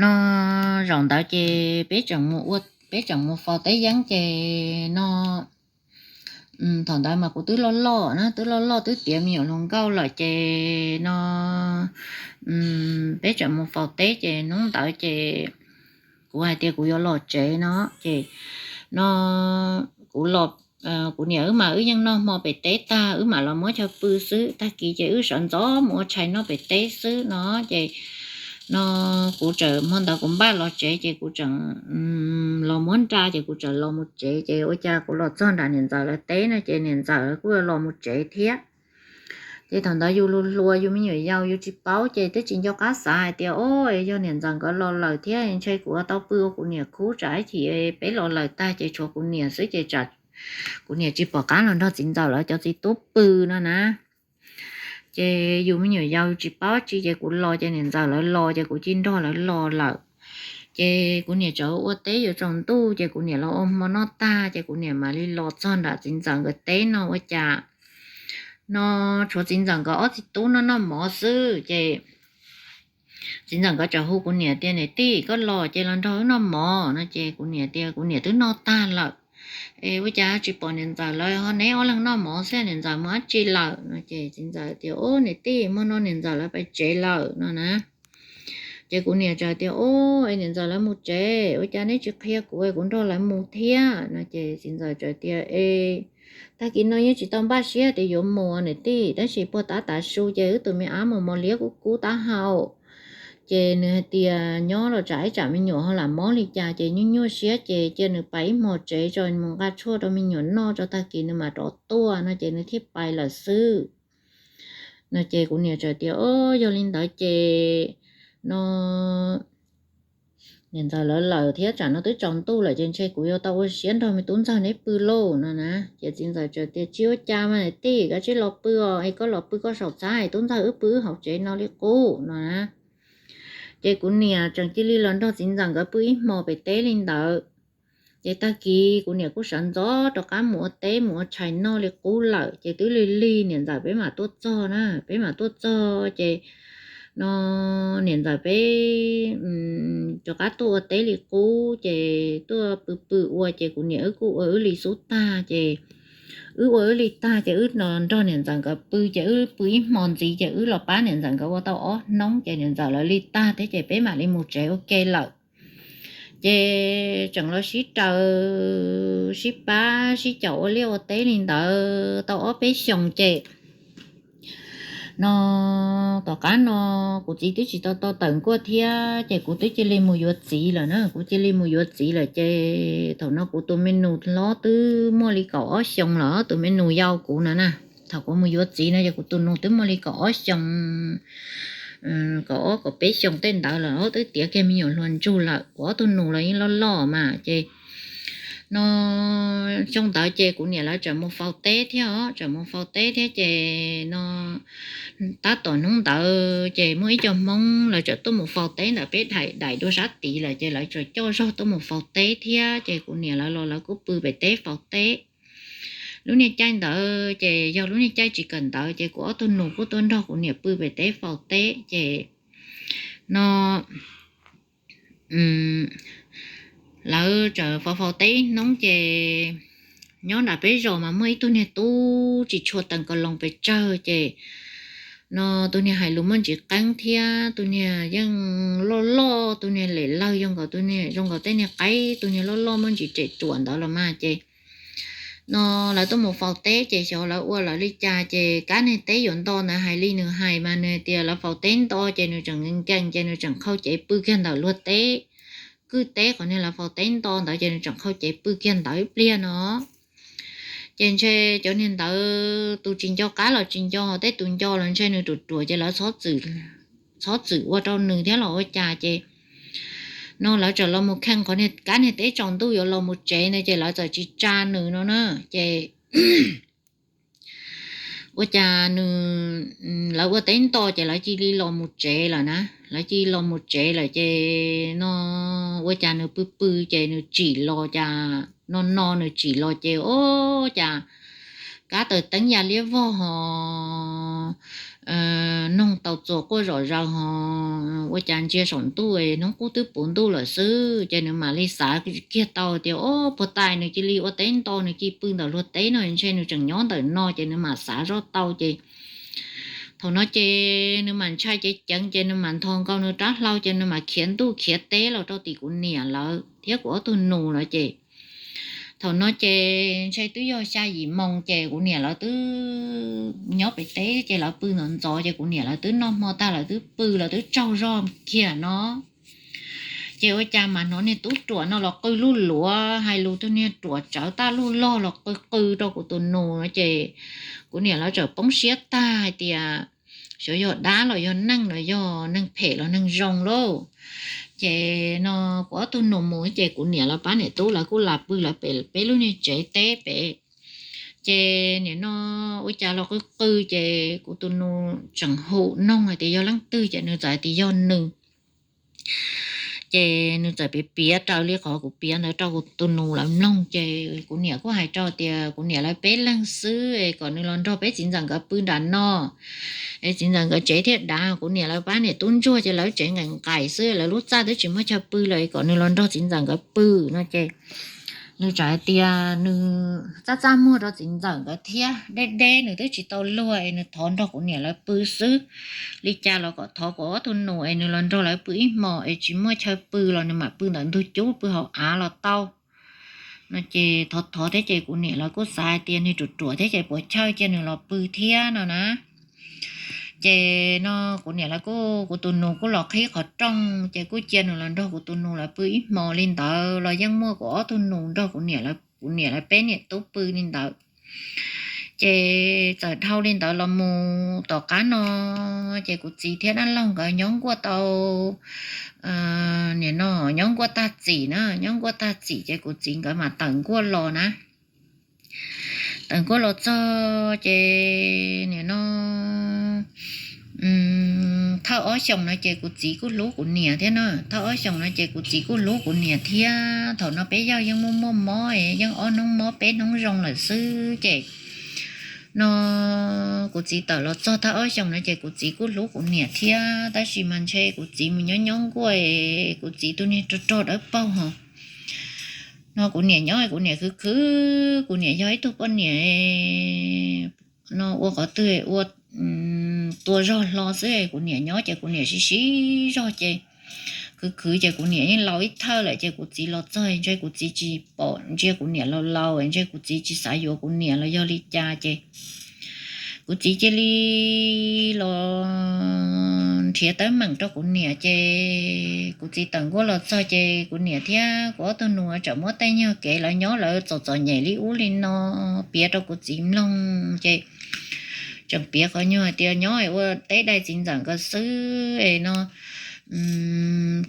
no zaum ntawd ces peb tseem mus ua, peb tseem mus faus teb yeeb ces no thaum ntawd mas kuv twb loj loj na, twb loj loj twb tiav me nyuam hluas nkauj lawm ces no peb tseem mus faus teb ces hnub ntawd ces kuv hais tias kuv yuav los tsev no ces no kuv los, kuv niam wb mas wb yeej noj hmo pem teb tag wb mam los muab chaw pw xwb, tag kis ces wb sawv ntxov mus ua tshais noj pem teb xwb no ces no kuv txawm hmo ntawd kuv npaj los tsev ces kuv tseem los muab nra ces kuv txawm los mus tsev ces ua cas kuv los txog nram niam ntxawm lawv teb no ces niam ntxawm kuj los mus tsev thiab. Ces thaum ntawd yus hluas hluas yus me nyuam yaus yus tsis paub ces twb tsis nco qab xav hais tias o yog niam ntxawm nkawd los lawm thiab ntshe kuv tau pw ua kuv niam khub tsam ib chim peb los lawm tag ces tshuav kuv niam xwb ces tsam kuv niam tsis pom qab los nrog txiv ntxawm lawv cov txiv tub pw no na. Ces yus me nyuam yaus yus tsis paub tsi ces kuv los ces niam ntxawm lawv los ces kuv cia nrog lawv los lawm. Ces kuv niam tseem ua teb yuav tsaus ntuj ces kuv niam los ua hmo noj tag ces kuv niam mam li los txog nram txiv ntxawm nkawd teb no ua cas no tshuav txiv ntxawm nkawd ob txiv tub noj noj mov xwb ces txiv ntxawm nkawd txawm hu kuv niam tias niam tij koj los ces los nrog wb noj mov no ces kuv niam tias kuv niam twb noj tag lawm. Es ua cas tsis pom niam ntxawm lawv ho neb ob leeg noj mov xwb, niam ntxawm mus dab tsi lawm no ces txiv ntxawm tias o niam tij hmo no niam ntxawm lawv pais tsev lawm no na. Ces kuv niam txawm tias o es niam ntxawm lawv mus tsev ua cas neb tsis qhia kuv es kuv nrog lawv mus thiab no ces txiv ntxawm txawm tias e tag kis no yeej tsis tau npaj siab tias yuav mus niam tij tab sis puag ta tav su ces wb tus me ab mus mos liab kub kub taub hau Ces nws hais tias nyob los tsam ib tsam me nyuam ho lam mob li cas ces nyuaj nyuaj siab ces cia nws pais ib hmos tsev tso, mus nqa tshuaj rau me nyuam noj tso, tag kis nws mam rov tuaj no ces nws thiaj pais lawm xwb. No ces kuv niam txawm tias, O, yog li ntawd ces no niam ntxawm lawv lawm thiab tsam no twb tsaus ntuj lawm ces ntshe kuv yuav tau ua siab nrog me tub ntxawg neb pw lauj no na. Ces txiv ntxawm txawm tias, Tsis ua cas mas niam tij, koj cia li los pw os, es koj los pw koj saum txaj es tub ntxawg wb pw wb hauv tsev no li qub no na. Ces kuv niam tseem cia li los nrog txiv ntxawm nkawd pw ib hmos pem teb li ntawd. Ces tag kis kuv niam kuj sawv ntxov rov qab mus ua teb mus ua tshais noj li qub lawm ces twb lig lig niam ntxawm peb mam tuaj txog na, peb mam tuaj txog ces no niam ntxawm peb rov qab tuaj ua teb li qub ces tuaj pw pw ua ces kuv niam wb kuj ua wb li xub tag ces wb ua wb li tag ces wb los nrog niam ntxawm nkawd pw ces wb pw ib hmos ntxiv ces wb los pab niam ntxawm nkawd ua tau ob hnub ces niam ntxawm lawv li tag thiab ces peb mam li mus tsev ua ke lawm. Ces tseem los sib raws sib pab sib caum ua liaj ua teb li ntawd tau ob peb xyoos ces no tom qab no kuv txiv twb tsis tau tau tawm nkuaj thiab ces kuv twb cia li mus yuav txiv lawm na. Kuv cia li mus yuav txiv lawm ces thaum no kuv tus me nus hlob twb muaj li kaum ob xyoos lawm, tus me nus yau kuv no na. Thaum kuv mus yuav txiv no ces kuv tus nus twb muaj li kaum ob xyoos, kaum ob kaum peb xyoos tej ntawd lawm, twb tiav kiag me nyuam hluas ntsug lawm. Kuv ob tug nus los yeej loj loj mas ces no xyoo ntawd ces kuv niam lawv tseem mus faus teb thiab os, tseem mus faus teb thiab ces no tab tom hnub ntawd ces muaj ib co Hmoob lawv tseem tuaj mus faus teb ntawm peb daim daim dua sab tid lawm ces lawv tseem coj zog tuaj mus faus teb thiab ces kuv niam lawv los lawv kuj pw pem teb faus teb. Lub niag caij ntawd ces yog lub niag caij tsis kawm ntawv ces kuv ob tug nus kuj tuaj nrog kuv niam pw pem teb faus teb ces no lawv tseem faus faus teb ib hnub ces nyob nram peb zos mas muaj ib tug niag tub tsis tshua teev ko loos pes tsawg ces no tus niag hais lus muaj ntsis qeeb thiab tus niag yeej loj loj, tus niag lem lawg zoo nkaus, zoo nkaus tej niag qaib, tus niag loj loj muaj ntsis tsem ruam ntawd los mas ces no lawv tuaj mus faus teb ces xyov lawv ua lawv li cas ces kab niag teb yuav nto ntawd hais li nws hais mas nws tias lawv faus teb nto ces nws tseem nkees ces nws tseem qhau cev pw kiag ntawm luag teb, kwj teb qhov niag lawv faus teb nto ntawd ces nws tseem qhau cev pw kiag ntawd ib pliag no. Ces ntshe cov niag ntawd tus tsis nco qab los tsis nco, tej tus nco los ntshe nws ruam ruam ces lawv txhob txwm ua rau nws thiab los ua cas ces no lawv tseem los mus kheej qhov niag kab niag teb tsaus ntuj yuav los mus tsev ntawd ces lawv txawm tsis tsa nws no na. Ces ua cas nws, lawv ua teb nto ces lawv cia li los mus tsev lawm na, lawv cia li los mus tsev lawm ces no ua cas nws pw pw ces nws tsim los cas no no nws tsim los ces ua cas kab taws teeb ya liab vog ho noog tau txuas quaj zom zaws ho ua cas ntsia saum ntuj hnub qub twb puv ntuj lawm xwb ces nws mam li xav kiag tau tias o puag ta nws cia li ua teb nto nws cia li pw ntawm luag teb no ntshe nws tseem nyob ntawm no ces nws mam xav zoj tau ces thaum no ces nws mam ntshai ceev ceev ces nws mam nthos nkaus nws rab hlau ces nws mam khiav ntuj khiav teb los rau tim kuv niam lawv thiab kuv ob tug nus lawm ces thaum no ces ntshe twb yog xya yim moos ces kuv niam lawv twb nyob pem teb ces lawv pw ntxov ntxov ces kuv niam lawv twb noj hmo tag lawv twb pw lawv twb tsaug zog kiag no. Ces ua cas mas hnov niag tub ruam no los qw luj luav hais lus, tus niag ruam tsawv taj luj log los qw qw rau kuv tus nus no ces kuv niam lawv txawm poob siab tag hais tias xyov yog dab los yog neeg los yog neeg phem los neeg zoo lauj. Ces no kuv ob tug nus mus ces kuv niam lawv pab niam tub lawv kuj lam pw lawv pem peb lub niag tsev teb pem. Ces nim no ua cas los qw qw ces kuv tus nus tseem hu noog hais tias yog leej twg ces nws txawm hais tias yog nws. Ces nws txawm piav piav raws li qhov kuv piav ntawd rau kuv tus nus lawv mloog ces kuv niam kuj hais rau tias kuv niam lawv peb leeg xwb es kom nws los nrog peb txiv ntxawm nkawd pw nram no es txiv ntxawm nkawd tsev thiaj dav, kuv niam lawv pab niam tub ntsuag ces lawv tsev nqaim nqaim xwb, lawv lub txaj twb tsis muaj chaw pw lawm es kom nws los nrog txiv ntxawm nkawd pw no ces nws txawm hais tias nws txaj txaj muag rau txiv ntxawm nkawd thiab, deb deb nws twb tsis tau luag es nws thov nrog kuv niam lawv pw xwb. Li cas los kom thov kuv ob tug nus es nws los nrog lawv pw ib hmos es tsis muaj chaw pw los nws mam pw ntawm ntug cub pw hauv av los tau no ces thov thov thiab ces kuv niam lawv kuj xav hais tias niag ruam ruam thiab ces puas chawj cia nws los pw thiab no na. Ces no kuv niam lawv kuj, kuv tus nus kuj los qhib qhov rooj, ces kuj cia nws los nrog kuv tus nus lawv pw ib hmo li ntawd los yeej muaj kuv ob tug nus nrog kuv niam lawv, kuv niam lawv peb niam tub pw li ntawd. Ces txawm dhau li ntawd los mus tom qab no, ces kuv txiv thiab dab laug nkawd nyob nkuaj tau, nim no nyob nkuaj tag txim na, nyob nkuaj tag txim ces kuv txiv nkawd mam tawm nkuaj los na. Tawm nkuaj los txog ces nim no thawj ob xyoos no ces kuv txiv kuj hlub kuv niam thiab na. Thawj ob xyoos no ces kuv txiv kuj hlub kuv niam thiab. Thaum no peb yawg yeej muaj muaj mob, yeej ob hnub mob peb hnub zoo lawm xwb ces no kuv txiv tawm los txog thawj ob xyoos no ces kuv txiv kuj hlub kuv niam thiab. Tab sis mas ntshe kuv txiv mus nyob nyob nkuaj, kuv txiv tus niag rog rog dawb paug ho no kuv niam nyob kuv niam khwv khwv, kuv niam yog ib tug poj niam no ua qhov twg ua tua zog hlo xwb. Kuv niam nyob ces kuv niam sib sib zog ces khwv khwv ces kuv niam yeej laus ib thawj lawm ces kuv txiv los txog ntshe kuv txiv tsis pom, ntsia kuv niam laus laus ntshe kuv txiv tsis xav yuav kuv niam los yog li cas ces kuv txiv cia li los nrhiav teeb meem rau kuv niam ces kuv txiv tawm nkuaj los txog ces kuv niam thiab kuv ob tug nus tseem muab tej nyuag kev lawv nyob lawv txom txom nyem li ub li no piav rau kuv txiv mloog ces tseem piav qhov nyuag hais tias nyob ua teb dai txiv ntxawm nkawd xwb es no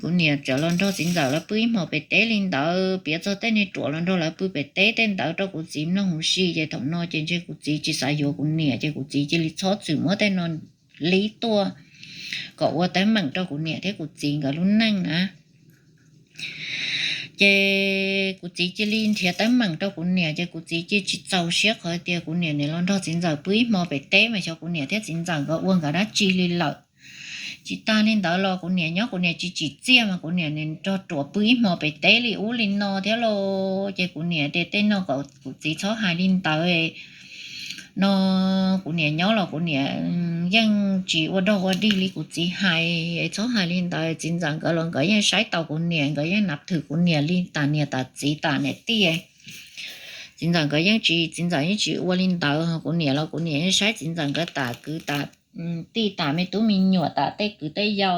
kuv niam txawm los nrog txiv ntxawm lawv pw ib hmos pem teb li ntawd, piav txog tej niag ruam los nrog lawv pw pem teb tej ntawd rau kuv txiv mloog huv si ces thaum no ces ntshe kuv txiv tsis xav yuav kuv niam ces kuv txiv cia li txhob txwm muab tej no li tuaj kom ua teeb meem rau kuv niam thiab kuv txiv nkawd lub neej na. Ces kuv txiv cia li nrhiav teeb meem rau kuv niam ces kuv txiv cia tsis txaus siab qhov tias kuv niam nim los nrog txiv ntxawm pw ib hmo pem teb mas xyov kuv niam thiab txiv ntxawm nkawd ua nkawd dab tsi li lawm. Tsis tas li ntawd los kuv niam nyob kuv niam tsis tsim txiaj mas kuv niam nim nrog ruam pw ib hmo pem teb li ub li no thiab lauj. Ces kuv niam tias tej no kom kuv txiv txhob hais li ntawd no kuv niam nyob los kuv niam yeej tsis ua dog ua dig li kuv txiv hais, txhob hais li ntawd. Txiv ntxawm nkawd los nkawd yeej saib taus kuv niam, nkawd yeej nav thwm kuv niam li tas niam tas txiv tas niam tij. Txiv ntxawm nkawd yeej tsis, txiv ntxawm yeej tsis ua li ntawd, kuv niam los kuv niam yeej saib txiv ntxawm nkawd tas kwv tas tij tas me tub me nyuam tas tej kwv tej yau.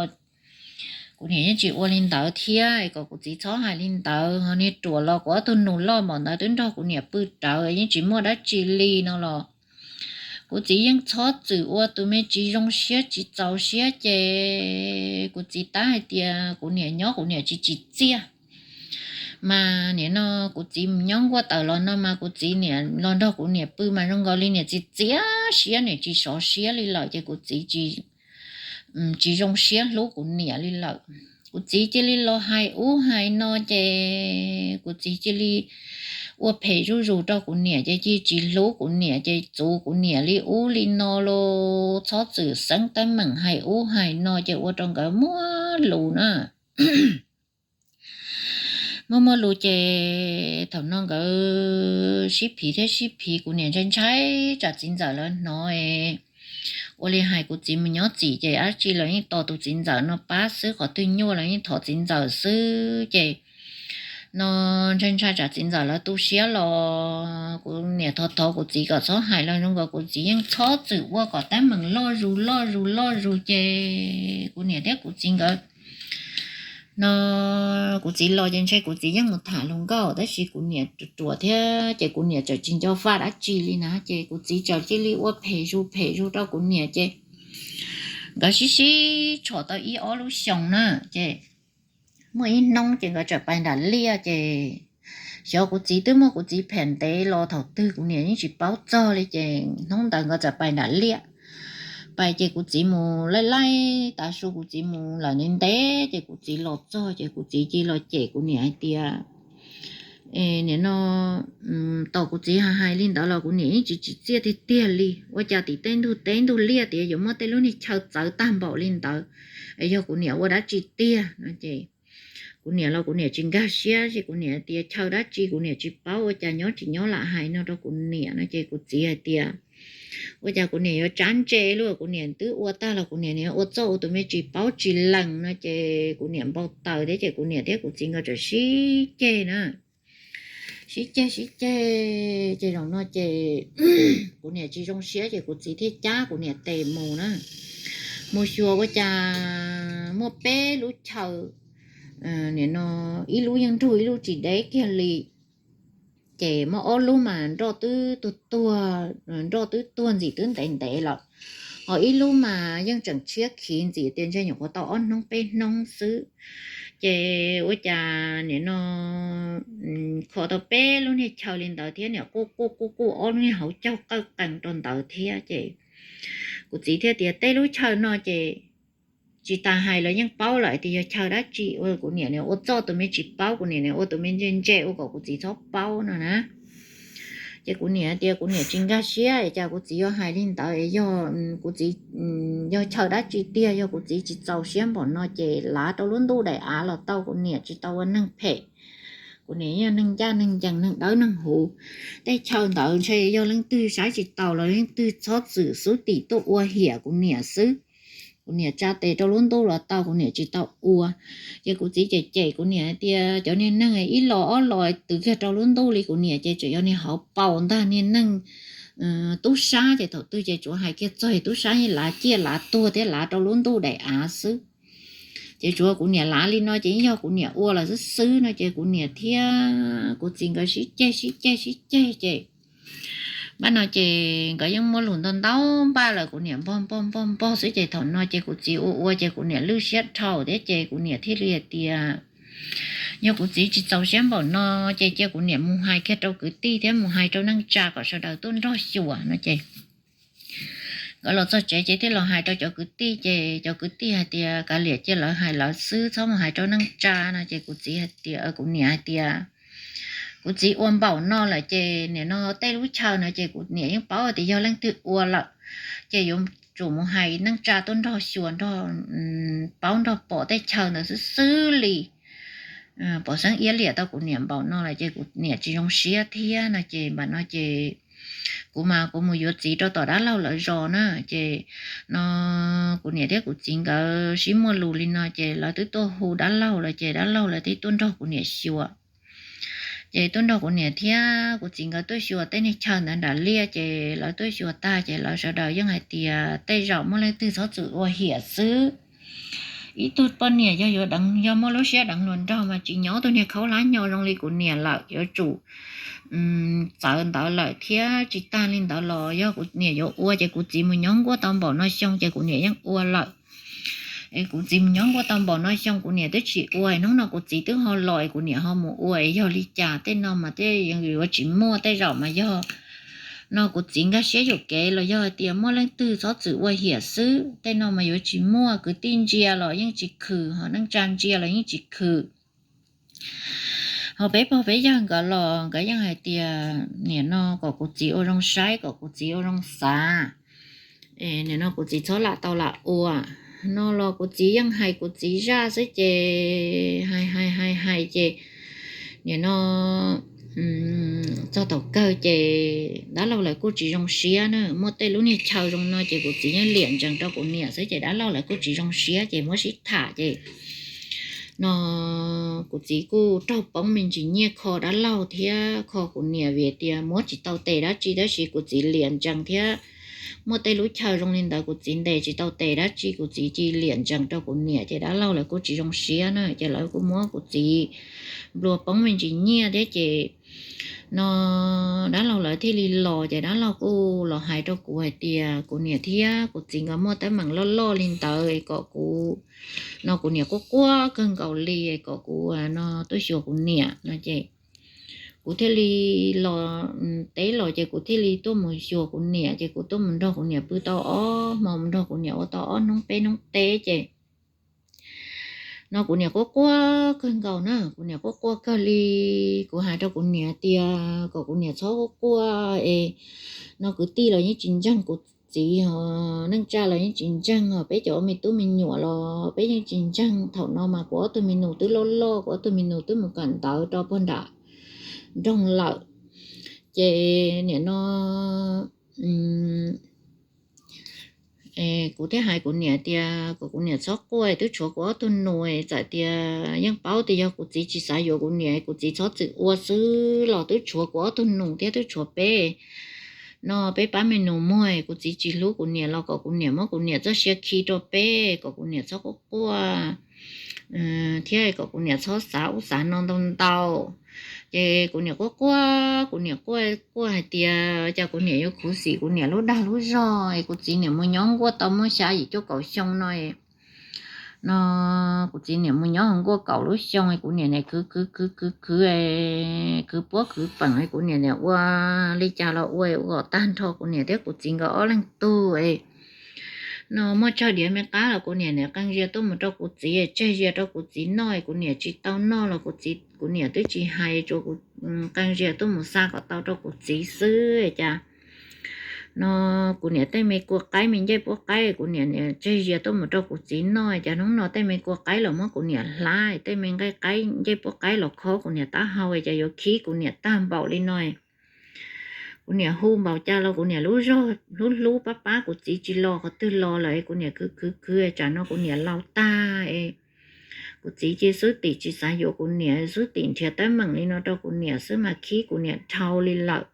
Kuv niam yeej tsis ua li ntawd thiab kom kuv txiv txhob hais li ntawd. Ho niag ruam los kuv ob tug nus loj npaum ntawd twb nrog kuv niam pw rawv yeej tsis muaj dab tsi li no los kuv txiv yeej txhob txwm ua tus me tsis zoo siab tsis txaus siab ces kuv txiv tab hais tias kuv niam nyob kuv niam tsis tsim txiaj. Mas nim no kuv txiv mus nyob nkuaj tawm los no mas kuv txiv niam los nrog kuv niam pw mas zoo nkaus li niam txiv txiav siab niam tsis sov siab li lawm ces kuv txiv tsis zoo siab hlub kuv niam li lawm. Kuv txiv cia li los hais ub hais no ces kuv txiv cia li ua phem zuj zus rau kuv niam ces cia tsis hlub kuv niam ces txuv kuv niam li ub li no los txhob txwm xeeb teeb meem hais ub hais no ces ua rau nkawd muaj lus na. Muaj muaj lus ces thaum no nkawd sib phiv thiab sib phiv, kuv niam ntshai ntshai tsam txiv ntxawm lawv hnov ua li hais kuv txiv mus nyob txim ces dab tsi los yeej tos tus txiv ntxawm no pab xwb, qhov twg nyuaj los yeej thov txiv ntxawm xwb ces no ntshai ntshai tsam txiv ntxawm lawv tu siab los kuv niam thov thov kuv txiv kom txhob hais los zoo nkaus kuv txiv yeej txhob txwm ua kom teeb meem loj zus loj zus loj zus ces kuv niam thiab kuv txiv nkawd no kuv txiv los ces ntshe kuv txiv yeej mus tham hluas nkauj tab sis kuv niam ruam ruam thiab ces kuv niam txawm tsis nco faj dab tsi li na ces kuv txiv txawm cia li ua phem zus phem zus rau kuv niam ces nkawd sib sib tshom tau ib ob lub xyoos na ces muaj ib hnub ces nkawd txawm pais nram liaj ces xyov kuv txiv twb muab kuv txiv phem ntev los thaum twg kuv niam yeej tsis paub txog li ces hnub ntawd nkawd txawm pais nram liaj. Pais ces kuv txiv mus laij laij tav su kuv txiv mus lawm ntev ntev ces kuv txiv los txog ces kuv txiv cia li los cem kuv niam hais tias nim no tos kuv txiv hais hais li ntawd los kuv niam yeej tsis tsim txiaj tiag tiag li, ua cas tim tej ntug teb ntug liaj tias yuav muab tej lub niag chaw txawv tag npaum li ntawd, es yog kuv niam ua dab tsi tiag no ces kuv niam los kuv niam tsis nkag siab ces kuv niam tias chaw dab tsi kuv niam tsis paub, ua cas nyob tsis nyob lam hais no rau kuv niam no ces kuv txiv hais tias ua cas kuv niam yuav tsab ntse lub, kuv niam twb ua tag los kuv niam ua txoj ua tus me tsis paub tsis lees no ces kuv niam npau taws thiab ces kuv niam thiab kuv txiv nkawd txawm sib ceg na, sib ceg sib ceg ces zaum no ces kuv niam tsis zoo siab ces kuv txiv thiaj cab kuv niam tes mus na. mus xyuas ua cas muaj peb lub chaw, nim no ib lub yeej nrug ib lub tsis deb kiag li. Ces muaj ob lub mas nroj twb tuag tuag, nroj twb tuag ntxim twb ntev ntev lawm, ho ib lub mas yeej tseem tshiab khiv ntxim tias ntshe nyuam qhuav tau ob hnub peb hnub xwb. Ces ua cas nim no kho tau peb lub niag chaw li ntawd thiab, nim quj quj quj quj ob lub niag hauv caug qawj qees rau ntawd thiab. Ces kuv txiv thiaj tias tej lub chaw no ces tsis tas hais los yeej paub lawm tias yog chaw dab tsi. Ua kuv niam nim ua txoj tus me tsis paub, kuv niam nim ua tus me ntse ntse ua kom kuv txiv txhob paub no na. Ces kuv niam tias kuv niam tsis nkag siab es cas kuv txiv yuav hais li ntawd, yog kuv txiv, yog chaw dab tsi tiag, yog kuv txiv tsis txaus siab npaum no ces lav rau lub ntuj daim av los tau, kuv niam tsis tau ua neeg phem. Kuv niam yog neeg ncaj neeg ncees, neeg dawb neeg huv. Tej chaw ntawd ntshe yog leej twg saib tsis taus los leej twg txhob txwm xub tim tuaj ua hiam kuv niam xwb. Kuv niam tsa tes rau lub ntuj los tau, kuv niam tsis tau ua. Ces kuv txiv cem cem kuv niam tias cov niag neeg ib los ob los twv kiag rau lub ntuj li kuv niam ces tseem yog niag hauv paus ntag, niag neeg tub sab ces thaum twg ces tsuav hais kiag txog tub sab yeej lav ciaj lav tuag thiab lav rau lub ntuj daim av xwb. Ces tsuav kuv niam lav li no ces yeej yog kuv niam ua lawm xwb xwb no ces kuv niam thiab kuv txiv nkawd sib ceg sib ceg sib ceg ces npaj no ces nkawd yeej muaj lus ntau ntau npaj lawm, kuv niam npog npog npog npog xwb ces thaum no ces kuv txiv ua ua ces kuv niam lwj siab dhau thiab ces kuv niam thiaj li hais tias yog kuv txiv tsis txaus siab npaum no ces cia kuv niam mus hais kiag rau kwv tij thiab mus hais rau neej tsa kom sawv daws tuaj nrog xyuas no ces nkawd los txog tsev ces thiaj los hais rau cov kwv tij ces cov kwv tij hais tias kav liam cia lawv hais lawv xwb, txhob mus hais rau neej tsa no ces kuv txiv hais tias, kuv niam hais tias kuv txiv ua npaum no lawm ces nim no tej lub chaw no ces kuv niam yeej paub tias yog leej twg ua lawm ces yuav tsum mus hais neej tsa tuaj nrog xyuas nrog paub nrog pom tej chaw ntawd xwb xwb li. Pom xeeb iab liam tau kuv niam npaum no lawm ces kuv niam tsis zoo siab thiab no ces npam no ces kuv mas kuv mus yuav txiv rau tom dab laug lawv zos na ces no kuv niam thiab kuv txiv nkawd sib muaj lus li no ces lawv twb tuaj hu dab laug lawm ces dab laug lawv twb tuaj nrog kuv niam xyuas. Ces tuaj nrog kuv niam thiab kuv txiv nkawd tuaj xyuas tej niag chaw ntawd nram liaj ces lawv tuaj xyuas tag ces lawv sawv daws yeej hais tias tej zaum muaj leej twg txhob txwm ua hiam xwb. Ib tug poj niam yog yuav deev, yog muaj lub siab deev hluas nraug mas tsis nyob tus niag khaub hlab nyo zoo li kuv niam lawm, yuav tsum txawv ntawd lawm thiab tsis tag li ntawd los yog kuv niam yuav ua ces kuv txiv mus nyob nkuaj tau npaum no xyoo ces kuv niam yeej ua lawm. Es kuv txiv mus nyob nkuaj tau npaum no xyoo kuv niam twb tsis ua, hnub no kuv txiv twb ho los es kuv niam ho mus ua es yog li cas, tej no mas tej yuav tsis muaj, tej zaum mas yog no kuv txiv nkag siab yuam kev los yog hais tias muaj leej twg txhob txwm ua hiam xwb, tej no mas yuav tsis muaj. Kwv tij ntsia los yeej tsis khwm, ho neej tsa ntsia los yeej tsis khwm. Ho peb pog peb yawg nkawd los nkawd yeej hais tias nim no kom kuv txiv ua zoo saib, kom kuv txiv ua zoo xav, nim no kuv txiv txhob lam tau lam ua no los kuv txiv yeej hais kuv txiv zaj xwb ces hais hais hais hais ces nim no txog thaum kawg ces dab laug lawv kuj tsis zoo siab na. Muaj tej lub niag chaw zoo no ces kuv txiv yeej liam ntsees rau kuv niam xwb ces dab laug lawv kuj tsis zoo siab ces muab sib tham ces no kuv txiv kuj raug poob me ntsis nyiaj kho dab laug thiab kho kuv niam vim tias muab tsis tau tes dab tsi tab sis kuv txiv liam ntsees thiab. Muaj tej lub chaw zoo li ntawd kuv txiv ntes tsis tau tes dab tsi, kuv txiv cia li liam ntsees rau kuv niam ces dab laug lawv kuj tsis zoo siab na ces lawv kuj muab kuv txiv nplua poob me ntsis nyiaj thiab ces no dab laug lawv thiaj li los ces dab laug kuj los hais rau kuv hais tias kuv niam thiab kuv txiv nkawd muaj teeb meem loj loj li ntawd es kom kuv, no kuv niam quaj quaj kawg nkaus li es kom kuv no tuaj xyuas kuv niam no ces kuv thiaj li los teb los ces kuv thiaj li tuaj mus xyuas kuv niam ces kuv tuaj mus nrog kuv niam pw tau ob hmo, mus nrog kuv niam ua tau ob hnub peb hnub teb ces no kuv niam quaj quaj kawg nkaus na, kuv niam quaj quaj kawg li. Kuv hais rau kuv niam tias kom kuv niam txhob quaj quaj es no kwv tij los yeej tsis ntseeg kuv txiv, neej tsa los yeej tsis ntseeg, peb cov ua me tub me nyuam los peb yeej tsis ntseeg. Thaum no mas kuv ob tug me nus twb loj loj, kuv ob tug me nus twb mus kawm ntawv rau puag nram nroog lawm ces nim no kuv thiaj hais kuv niam tias kom kuv niam txhob quaj, twb tshuav kuv ob tug nus, txawm tias yeej paub tias yog kuv txiv tsis xav yuav kuv niam kuv txiv txhob txwm ua xwb los twb tshuav kuv ob tug nus thiab twb tshuav peb no peb pab me nus muag, kuv txiv tsis hlub kuv niam los kom kuv niam muab kuv niam txoj sia khi rau peb, kom kuv niam txhob quaj quaj thiab kom kuv niam txhob xav ub xav no ntau ntau. Ces kuv niam quaj quaj, kuv niam quaj quaj hais tias cas kuv niam yuav khuv xim kuv niam lub dag lub zog. Kuv txiv niam mus nyob nkuaj tau muaj xya yim cuaj kaum xyoo no no kuv txiv niam mus nyob hauv nkuaj kaum lub xyoo, kuv niam nim khwv khwv khwv khwv khwv, khwv puab khwv peem, kuv niam nim ua li cas los ua ua kom tag nrho kuv niam thiab kuv txiv nkawd ob leeg tug no muaj tsawg diav me qab los kuv niam nim qee zias tuaj mus rau kuv txiv, tseg zias rau kuv txiv noj, kuv niam tsis tau noj los kuv txiv, kuv niam twb tsis hais, tsuas kuv qee zias tuaj mus xa kom tau rau kuv txiv xwb cas no kuv niam tej me kua qaib me ncej puab qaib kuv niam nim tseg zias tuaj mus rau kuv txiv noj, cas hnub no tej me kua qaib los muab kuv niam hlav, tej me nqaij qaib ncej puab qaib los khob kuv niam taub hau, cas yuav khib kuv niam tag npaum li no. Kuv niam hu npaum cas los kuv niam lub zog hlub hlub pab pab kuv txiv tsis los qhov twg los lawm, kuv niam khwv khwv khwv, tsam no kuv niam laus tag es kuv txiv cia xwb tim tsis xav yuav kuv niam, xwb tim nrhiav teeb meem li no rau kuv niam xwb mas khib kuv niam dhau li lawm.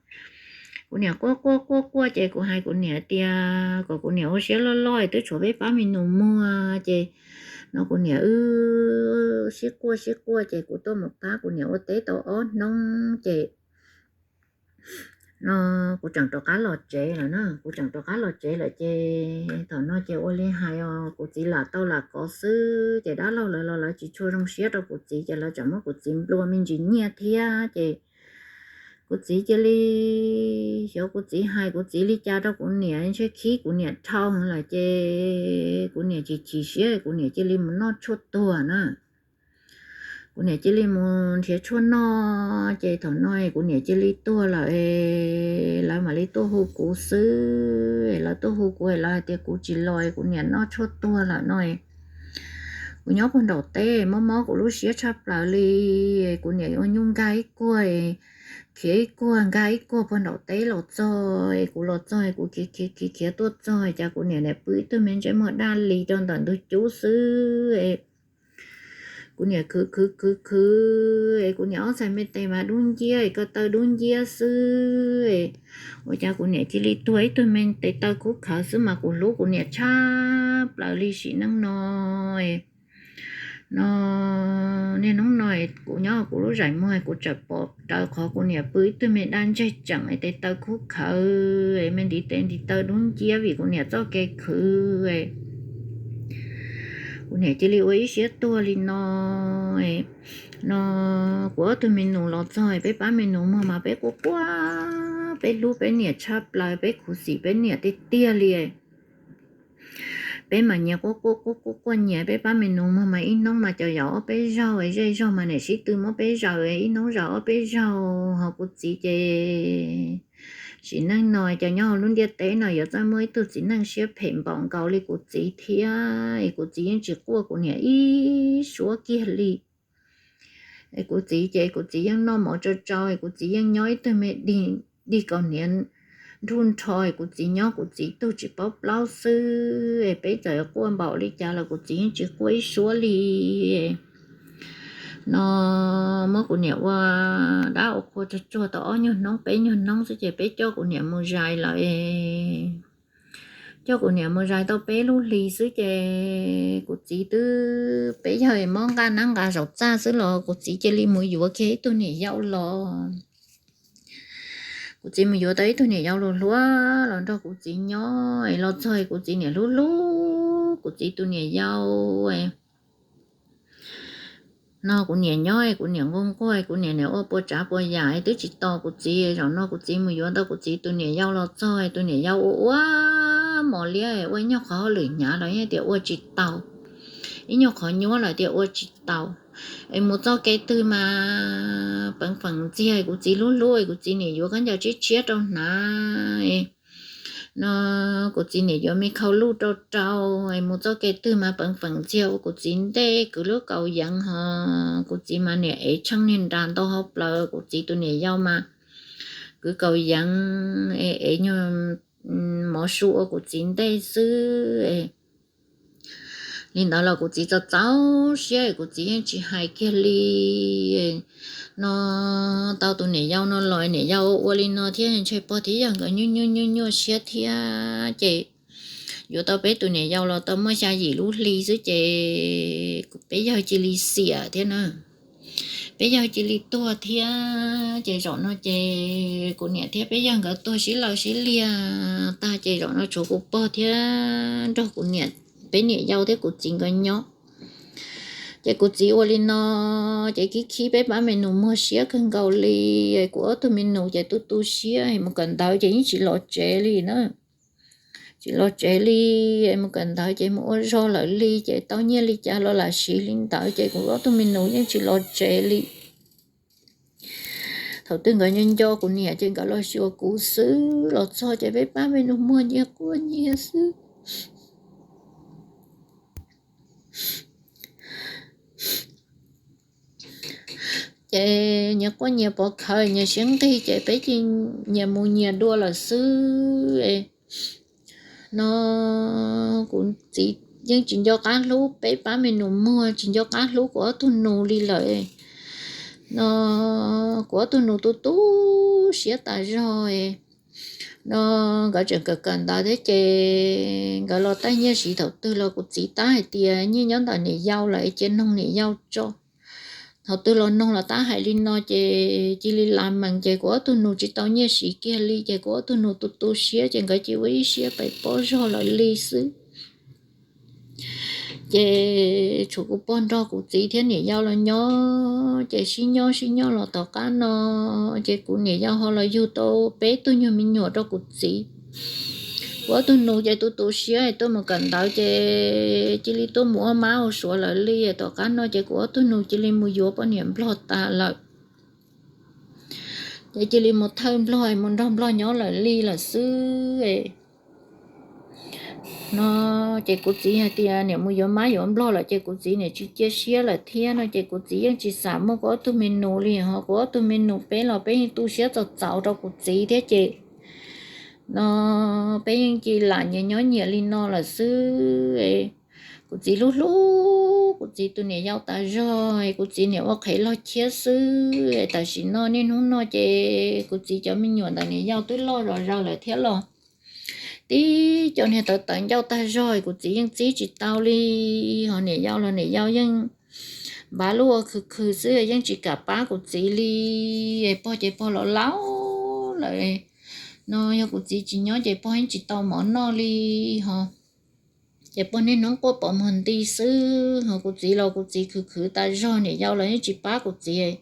Kuv niam quaj quaj quaj quaj ces kuv hais kuv niam tias kom kuv niam ua siab loj loj, twb tshuav peb pab me nus muag ces no kuv niam wb sib quaj sib quaj ces kuv tuaj mus pab kuv niam ua teb tau ob hnub ces no kuv tseem rov qab los tsev lawm na, kuv tseem rov qab los tsev lawm ces thaum no ces ua li hais os, kuv txiv lam tau lam kov xwb ces dab laug lawv los lawv tsis tshua zoo siab rau kuv txiv ces lawv tseem muab kuv txiv nplua me ntsis nyiaj thiab ces kuv txiv cia li, xyov kuv txiv hais kuv txiv li cas rau kuv niam ntshe khib kuv niam dhau lawm ces kuv niam chim chim siab kuv niam cia li mus noj tshuaj tuag na. Kuv niam cia li mus nrhiav tshuaj noj ces thaum no kuv niam cia li tuag lawm, lawv mam li tuaj hu kuv xwb, lawv tuaj hu kuv lawv hais tias kuv tsis los kuv niam noj tshuaj tuag lawm no. Kuv nyob puag nraum teb mob mob kuv lub siab tshaj plaws li, kuv niam ua nyuj nkag ib kuag, khiav ib kuag nkag ib kuag puag nraum teb los txog, kuv los txog kuv khiav khiav khiav tuaj txog cas kuv niam nim pw ib tug me ntsej muag daj li rau ntawm ntug cub xwb. Kuv niam khwv khwv khwv khwv, kuv niam ob txhais me tes mas dub nciab, ko taw dub nciab xwb. Ua cas kuv niam cia li tuag ib tug me tes taw khub khawv xwb mas kuv hlub kuv niam tshaj plaws li sim neej no no. Niaj hnub no kuv nyob kuv lub zais muag kuv tseem pom raws qhov kuv niam pw ib tug me daj ntseg tseem tes taw khub khawv, me ntiv tes ntiv taw dub nciab vim kuv niam txoj kev khwv. Kuv niam cia li ua ib siab tuag li no no. Kuv ob tug me nus los txog peb pab me nus muag mas peb quaj quaj, peb hlub peb niam tshaj plaws, peb khuv xim peb niam tiag tiag li. Peb mas nyias quaj quaj quaj quaj quaj nyias, peb pab me nus muag mas ib hnub mas cov yaum ob peb zaug, zej zog mas niam sib tw muab peb zaws, ib hnub zaws ob peb zaug. Ho kuv txiv ces sim neej no cov nyob hauv lub ntiaj teb no yuav txawj muaj ib tug txiv neej siab phem npaum nkaus li kuv txiv thiab. Es kuv txiv yeej tsis quaj kuv niam ib suab kiag li. Es kuv txiv ces kuv txiv yeej noj mov tsau tsau, es kuv txiv yeej nyob ib tug me dig kaus hniav nruj nrho, es kuv txiv nyob kuv txiv tug tsis paub plaub xwb. Es peb txawm quaj npaum li cas los kuv txiv yeej tsis quaj ib suab li no. Muab kuv niam ua dab ua qhua tsuag tsuag tau ob nyuag hnub peb nyuag hnub xwb ces peb coj kuv niam mus zais lawm. Coj kuv niam mus zais tau peb lub hlis xwb ces kuv txiv twb peb yawg mob nqa nab nqa zaum txaj xwb los kuv txiv cia li mus yuav kiag ib tug niam yau los. Kuv txiv mus yuav tau ib tug niam yau luag hluas los nrog kuv txiv nyob, es los txog kuv txiv niam hlub hlub kuv txiv tus niam yau no. Kuv niam nyob kuv niam nquag nquag, kuv niam nim ua puas tsav puas yam twb tsis tos kuv txiv. Zaum no kuv txiv mus yuav tau kuv txiv tus niam yau los txog, tus niam yau ua ua mos liab, ua ib nyuag qhov hauj lwm hnyav los yeej tias ua tsis tau, ib nyuag qhov nyuab los tias ua tsis tau. Es mus txoj kev twg mas peev feem ntxiag, kuv txiv hlub hlub, kuv txiv niam yuav khaub ncaws tshiab tshiab rau hnav no. Kuv txiv niam yuav me khau luj rau rau, es mus txoj kev twg mas peev feem ntxiag ua kuv txiv ntej kwv lub kaus yeev ho. Kuv txiv mas niam ev tsheej niag nras ntau hauv plaws, kuv txiv tus niam yau mas kwv kaus yeev es ev nyuag mov su ua kuv txiv ntej xwb. li ntawd los kuv txiv txaus txaus siab, kuv txiv yeej tsis hais kiag li. No tau tus niam yau no los niam yau ua li no thiab ntshe pog thiab yawg nkawd nyuaj nyuaj nyuaj nyuaj siab thiab ces yuav tau peb tus niam yau los tau muaj xya yim lub hli xwb ces peb yawg cia li xiam thiab na. Peb yawg cia li tuag thiab ces zaum no ces kuv niam thiab peb yawg nkawd tuag sib law sib liag tag ces zaum no tshuav kuv pog thiab nrog kuv niam, peb niam yau thiab kuv txiv nkawd nyob. Ces kuv txiv ua li no ces khib khib peb pab me nus muag siab kawg nkaus li. Kuv ob tug me nus ces tu tu siab mus kawm ntawv ces yeej tsis los tsev li na. Tsis los tsev li, mus kawm ntawv ces mus ua zog lawm li ces tau nyiaj li cas los lam siv li ntawd ces kuv ob tug me nus yeej tsis los tsev li. Thaum twg nkawd nco nco kuv niam ces nkawd los xyuas kuv xwb, los txog ces peb pab me nus muag nyias quaj nyias xwb. Ces nyias quaj nyias pov khawv nyias siab nqig ces peb cia nyias mus nyias dua lawm xwb. No kuv txiv yeej tsis nco qab hlub peb pab me nus muag, tsis nco qab hlub kuv ob tug nus li lawm. No kuv ob tug nus tu tu siab tas zog. No nkawd tseem kawm kawm ntawv thiab ces nkawd los taij nyiaj siv thaum twg los kuv txiv tab hais tias nyiaj nyob ntawm niam yau lawm cia noog niam yau tso. Thaum twg los noog los tab hais li no ces cia li las mees ces kuv ob tug nus tsis tau nyiaj siv kiag li ces kuv ob tug nus tu tu siab ces nkawd cia ua ib siab pem pob zog lawm li xwb. Ces tshuav kuv pog nrog kuv txiv thiab niam yau los nyob ces sib nyob sib nyob los tom qab no ces kuv niam yau ho los yug tau peb tug nyuag me nyuam rau kuv txiv. Kuv ob tug nus ces tu tu siab tuaj mus kawm ntawv ces cia li tuaj mus ua mab ua suav lawm li. Tom qab no ces kuv ob tug nus cia li mus yuav poj niam nplog tas lawm. Ces cia li mus thawj nplog mus nrog nplog nyob lawm li lawm xwb. No ces kuv txiv hais tias niam mus yuav mab yuav nplog lawm ces kuv txiv niam tsis cia siab lawm thiab no ces kuv txiv yeej tsis xav muaj kuv ob tug me nus li ho kuv ob tug me nus peb los peb yeej tu siab txaus txaus rau kuv txiv thiab ces no peb yeej cia lam nyias nyob nyias li no lawm xwb. Kuv txiv hlub hlub kuv txiv tus niam yau tas zog, kuv txiv niam ua qhev log chiab xwb. Tam sim no niaj hnub no ces kuv txiv cov me nyuam ntawm niam yau twb loj zom zaws lawm thiab los tib co niag tawv tawv ncauj tag zog kuv txiv yeej txib tsis tau li. Ho niam yau los niam yau yeej npav lub ua khwv khwv xwb yeej tsis kam pab kuv txiv li. Pog ces pog los laus lawm no yog kuv txiv tsis nyob ces pog yeej tsis tau mov noj li ho. Ces pog niaj hnub quaj pov muag nti xwb ho kuv txiv los kuv txiv khwv khwv tas zog niam yau los yeej tsis pab kuv txiv.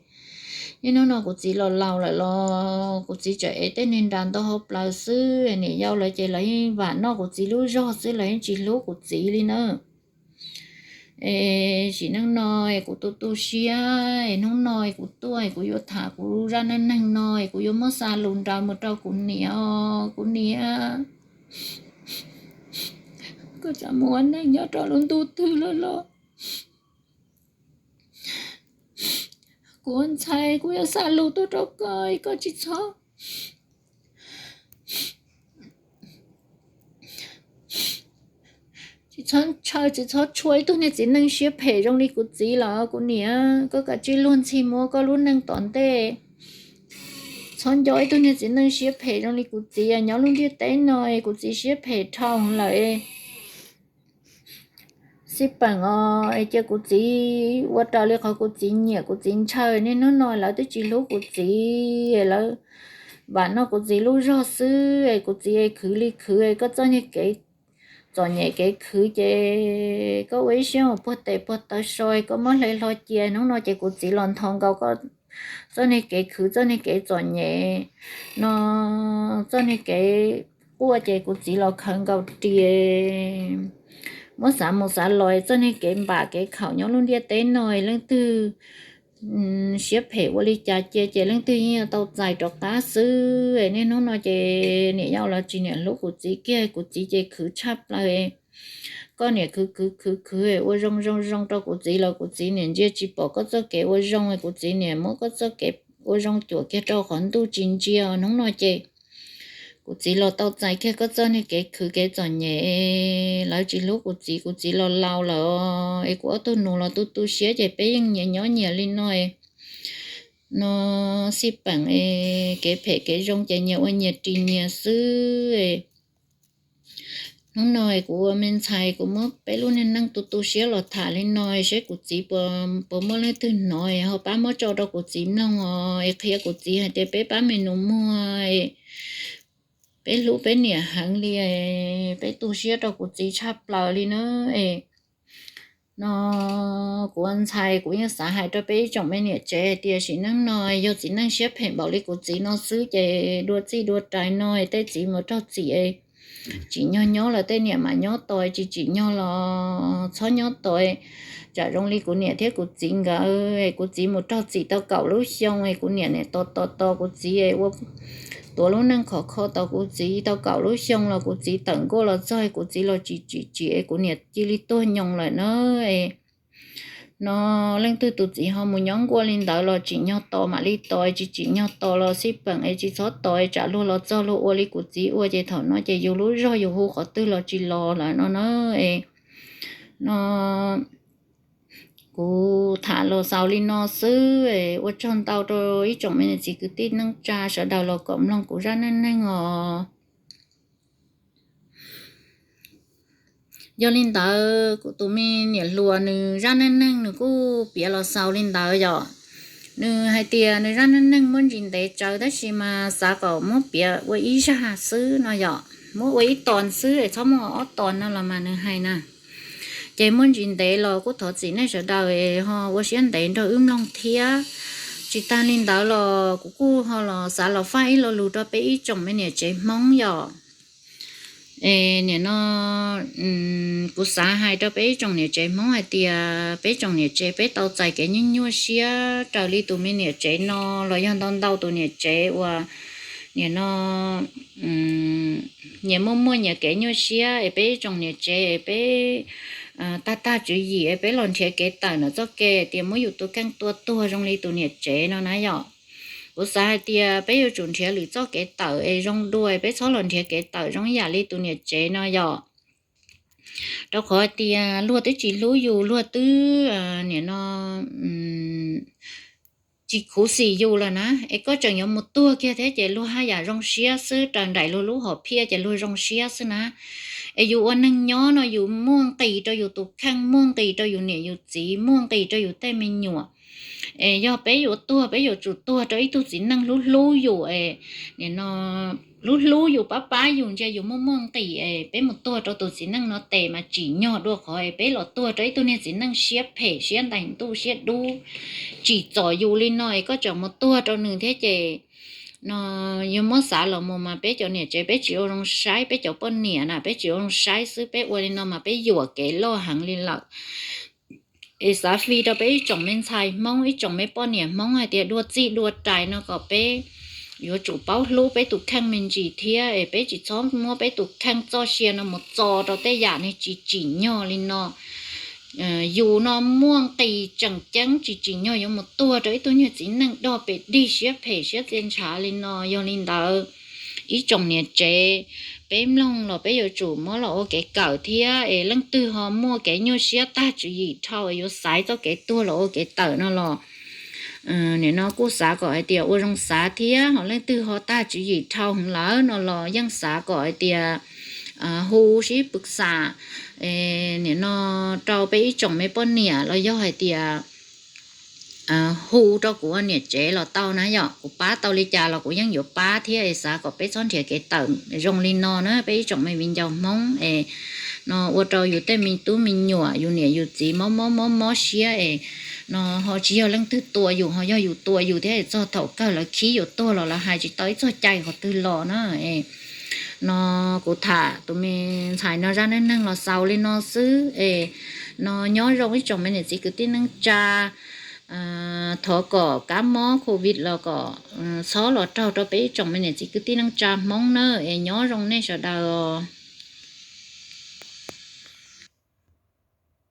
Niaj hnub no kuv txiv los laus lawm los kuv txiv tseem ev tej niag nra ntau hauv plaws xwb, niam yau lawv ces lawv yeej vam noj kuv txiv lub zog xwb lawv yeej tsis hlub kuv txiv li na. Es sim neej no es kuv tu tu siab es hnub no es kuv tuaj es kuv yuav tham kuv zaj neej neeg no es kuv yuav muab xa lus nraws mus rau kuv niam os, kuv niam, koj tseem mus ua neej nyob rau lub ntuj twg lawm los kuv ua ntxhais kuv yuav xa lus tuaj rau koj, koj tsis txhob tsis txhob ntshaw tsis txhob tshua ib tug niag txiv neej siab phem zoo li kuv txiv los kuv niam, koj kav tsij luag ntxhi mus ua koj lub neej tom ntej. Txhob nco ib tug niag txiv neej siab phem zoo li kuv txiv nyob lub ntiaj teb no es kuv txiv siab phem dhau lawm. Xij peem os, es cia kuv txiv ua raws li qhov kuv txiv nyiam kuv txiv ntshaw, niaj hnub no lawv twb tsis hlub kuv txiv, lawv vam noj kuv txiv lub zog xwb, es kuv txiv khwv li khwv, koj txoj niag kev txom nyem kev khwv ces koj ua ib siab mus puag tes puag taw so, koj muab hle hlo cia, hnub no ces kuv txiv los nthos nkaus koj txoj niag kev khwv txoj niag kev txom nyem no, txoj niag kev quaj ces kuv txiv los khaws nkaus ris, muab xav mus xav los txoj niag kev npam kev khaum nyob lub ntiaj teb no, leej twg siab phem ua li cas cia ces leej twg yeej yuav tau txais rov qab xwb. Niaj hnub no ces niam yau los tsis niam hlub kuv txiv kiag, kuv txiv ces khwv tshaj plaws. Koj niam khwv khwv khwv khwv ua zoo zoo zoo rau kuv txiv los kuv txiv niam ntsia tsis pom koj txoj kev ua zoo, kuv txiv niam muab koj txoj kev ua zoo cuam kiag rau qhov ntuj tsis ntsia. Hnub no ces Kuv txiv los tau txais kiag koj txoj niag kev khwv kev txom nyem, lawv tsis hlub kuv txiv, kuv txiv los laus lawm es kuv ob tug nus los tu tu siab ces peb yeej nyias nyob nyias li no no xij peem es kev phem kev zoo ces nyias ua nyias ris nyias xwb. Hnub no kuv ua me ntxhais kuv muab peb lub niag neej tu tu siab los tham li no, saib kuv txiv puas muaj leej twg hnov ho pab muab tso rau kuv txiv mloog os, es qhia kuv txiv hais tias peb pab me nus muag, peb hlub peb niam heev li, peb tu siab rau kuv txiv tshaj plaws li na. No kuv ua ntxhais kuv yeej xav hais rau peb ib tsoom me niam tsev hais tias sim neej no yog txiv neej siab phem npaum li kuv txiv no xwb ces dua txij dua rais no tej txiv mus raug txim tsim nyog nyob lawm, tej niam mas nyob tos tsis tsim nyog los txhob nyob tos. Tsam zoo li kuv niam thiab kuv txiv nkawd, kuv txiv mus raug txim tau kaum lub xyoo, kuv niam nim tos tos tos kuv txiv ua tuav lub neej khov kho tos kuv txiv tau kaum lub xyoo los kuv txiv tawm nkuaj los txog kuv txiv los tsis tsim tsim es kuv niam cia li tuag nyoos lawm na. No leej twg tus txiv ho mus nyob nkuaj li ntawd los tsim nyog tos mam li tos, tsis tsim nyog tos los xij peem es tsis txhob tos, tsam luag los txog luag ua li kuv txiv ua ces thaum no ces yus lub zog yus hu qhov twg los tsis los lawm no na. No kuv tham los xaus li no xwb, ua tsaug ntau rau ib tsoom me niam txiv kwv tij neej tsa sawv daws los kom mloog kuv zaj neej neeg os. Yog li ntawd kuv tus me niam hluas nws zaj neej neeg nws kuj piav los xaus li ntawd yom. Nws hais tias nws zaj neej neeg muaj ntsis ntev tsawv tab sis mas xav kom muab piav ua ib zaj xwb no yom, muab ua ib ton xwb es txhob muaj ob ton no los mas nws hais na. Ces muaj ntsis ntev los kuj thov txim nej sawv daws ho ua siab ntev nrog wb mloog thiab. Tsis tag li ntawd los kuv kuj ho los xav los faj ib lo lus rau peb ib tsoom me niam tsev Hmoob yom. Es nim no kuv xav hais rau peb ib tsoom niam tsev Hmoob hais tias peb tsoom niam tsev peb tau txais kev nyuaj nyuaj siab raws li tus me niam tsev no los yog ntau ntau tus niam tsev uas nim no nyias muaj muaj nyias kev nyuaj siab es peb ib tsoom niam tsev es peb tag tag tswv yim es peb los nrhiav kev tawm ntawm txoj kev tias muab yus tus kheej tua tuag zoo li tus niam tsev no na yom. Kuv xav hais tias peb yuav tsum nrhiav lwm txoj kev tawm es zoo dua, peb txhob los nrhiav kev tawm zoo ib yam li tus niam tsev no yom. Rau qhov tias luag twb tsis hlub yus, luag twb nim no tsis khuv xim yus lawm na, es koj tseem yuav mus tuag kiag thiab ces luag haj yam zoo siab xwb, raws nraim luag lub hom phiaj ces luag zoo siab xwb na. Es yus ua neeg nyob no yus muaj nqis rau yus tus kheej, muaj nqis rau yus niam yus txiv, muaj nqis rau yus tej me nyuam. Es yog peb yuav tuag peb yuav tsum tuag rau ib tug txiv neej hlub hlub yus es nim no hlub hlub yus pab pab yus ntsia yus muaj muaj nqis es peb mus tuag rau tus txiv neej no tes mas tsim nyog dua qhov es peb los tuag rau ib tug niag txiv neej siab phem siab ntais ntuj siab dub tsim txom yus li no es koj tseem mus tuag rau nws thiab ces no yog muab xav los mus mas peb cov niam tsev peb tsis ua zoo saib peb cov poj niam na, peb tsis ua zoo saib xwb, peb ua li no mas peb yuam kev loj heev li lawm. Es xav fij rau peb ib tsoom me ntxhais Hmoob, ib tsoom me poj niam Hmoob hais tias dua txij dua rais no kom peb yuav tsum paub hlub peb tus kheej me ntsis thiab es peb tsis txhob muab peb tus kheej txoj sia no mus txo rau tej yam neeg tsis tsim nyog li no. Yus no muaj nqis tseem ceeb, tsis tsim nyog yuav mus tuag rau ib tug nyuag txiv neej dog pes dig siab phem siab txia ntshav li no. Yog li ntawd ib tsoom niam tsev, peb mloog los peb yuav tsum muab los ua kev kawm thiab es leej twg ho muaj kev nyuaj siab tag tswv yim dhau yuav xaiv txoj kev tuag los ua kev tawm no los nim no kuj xav kom hais tias ua zoo xav thiab, ho leej twg ho tag tswv yim dhau heev lawm no los yeej xav kom hais tias hu sib pwv xam nim no rau peb ib tsoom me poj niam los yog hais tias hu rau kuv ua niam tsev los tau na yom. Kuv pab tau li cas los kuv yeej yuav pab thiab es xav kom peb txhob nrhiav kev tawm zoo li no na peb ib tsoom me viv ncaus Hmoob es no ua rau yus tej me tub me nyuam, yus niam yus txiv mob mob mob mob siab es no ho tsis yog leej twg tua yus, ho yog yus tua yus thiab es txog thaum kawg lawv khib yus tuag los lawv hais tsis tau ib txoj cai qhov twg los na. No kuv tham tus me ntxhais no zaj neej neeg los xaus li no xwb es no nyob zoo ib tsoom me niam txiv kwv tij neej tsa. Thov kom kab mob covid los kom txhob los raug rau peb ib tsoom me niam txiv kwv tij neej tsa Hmoob na es nyob zoo nej sawv daws.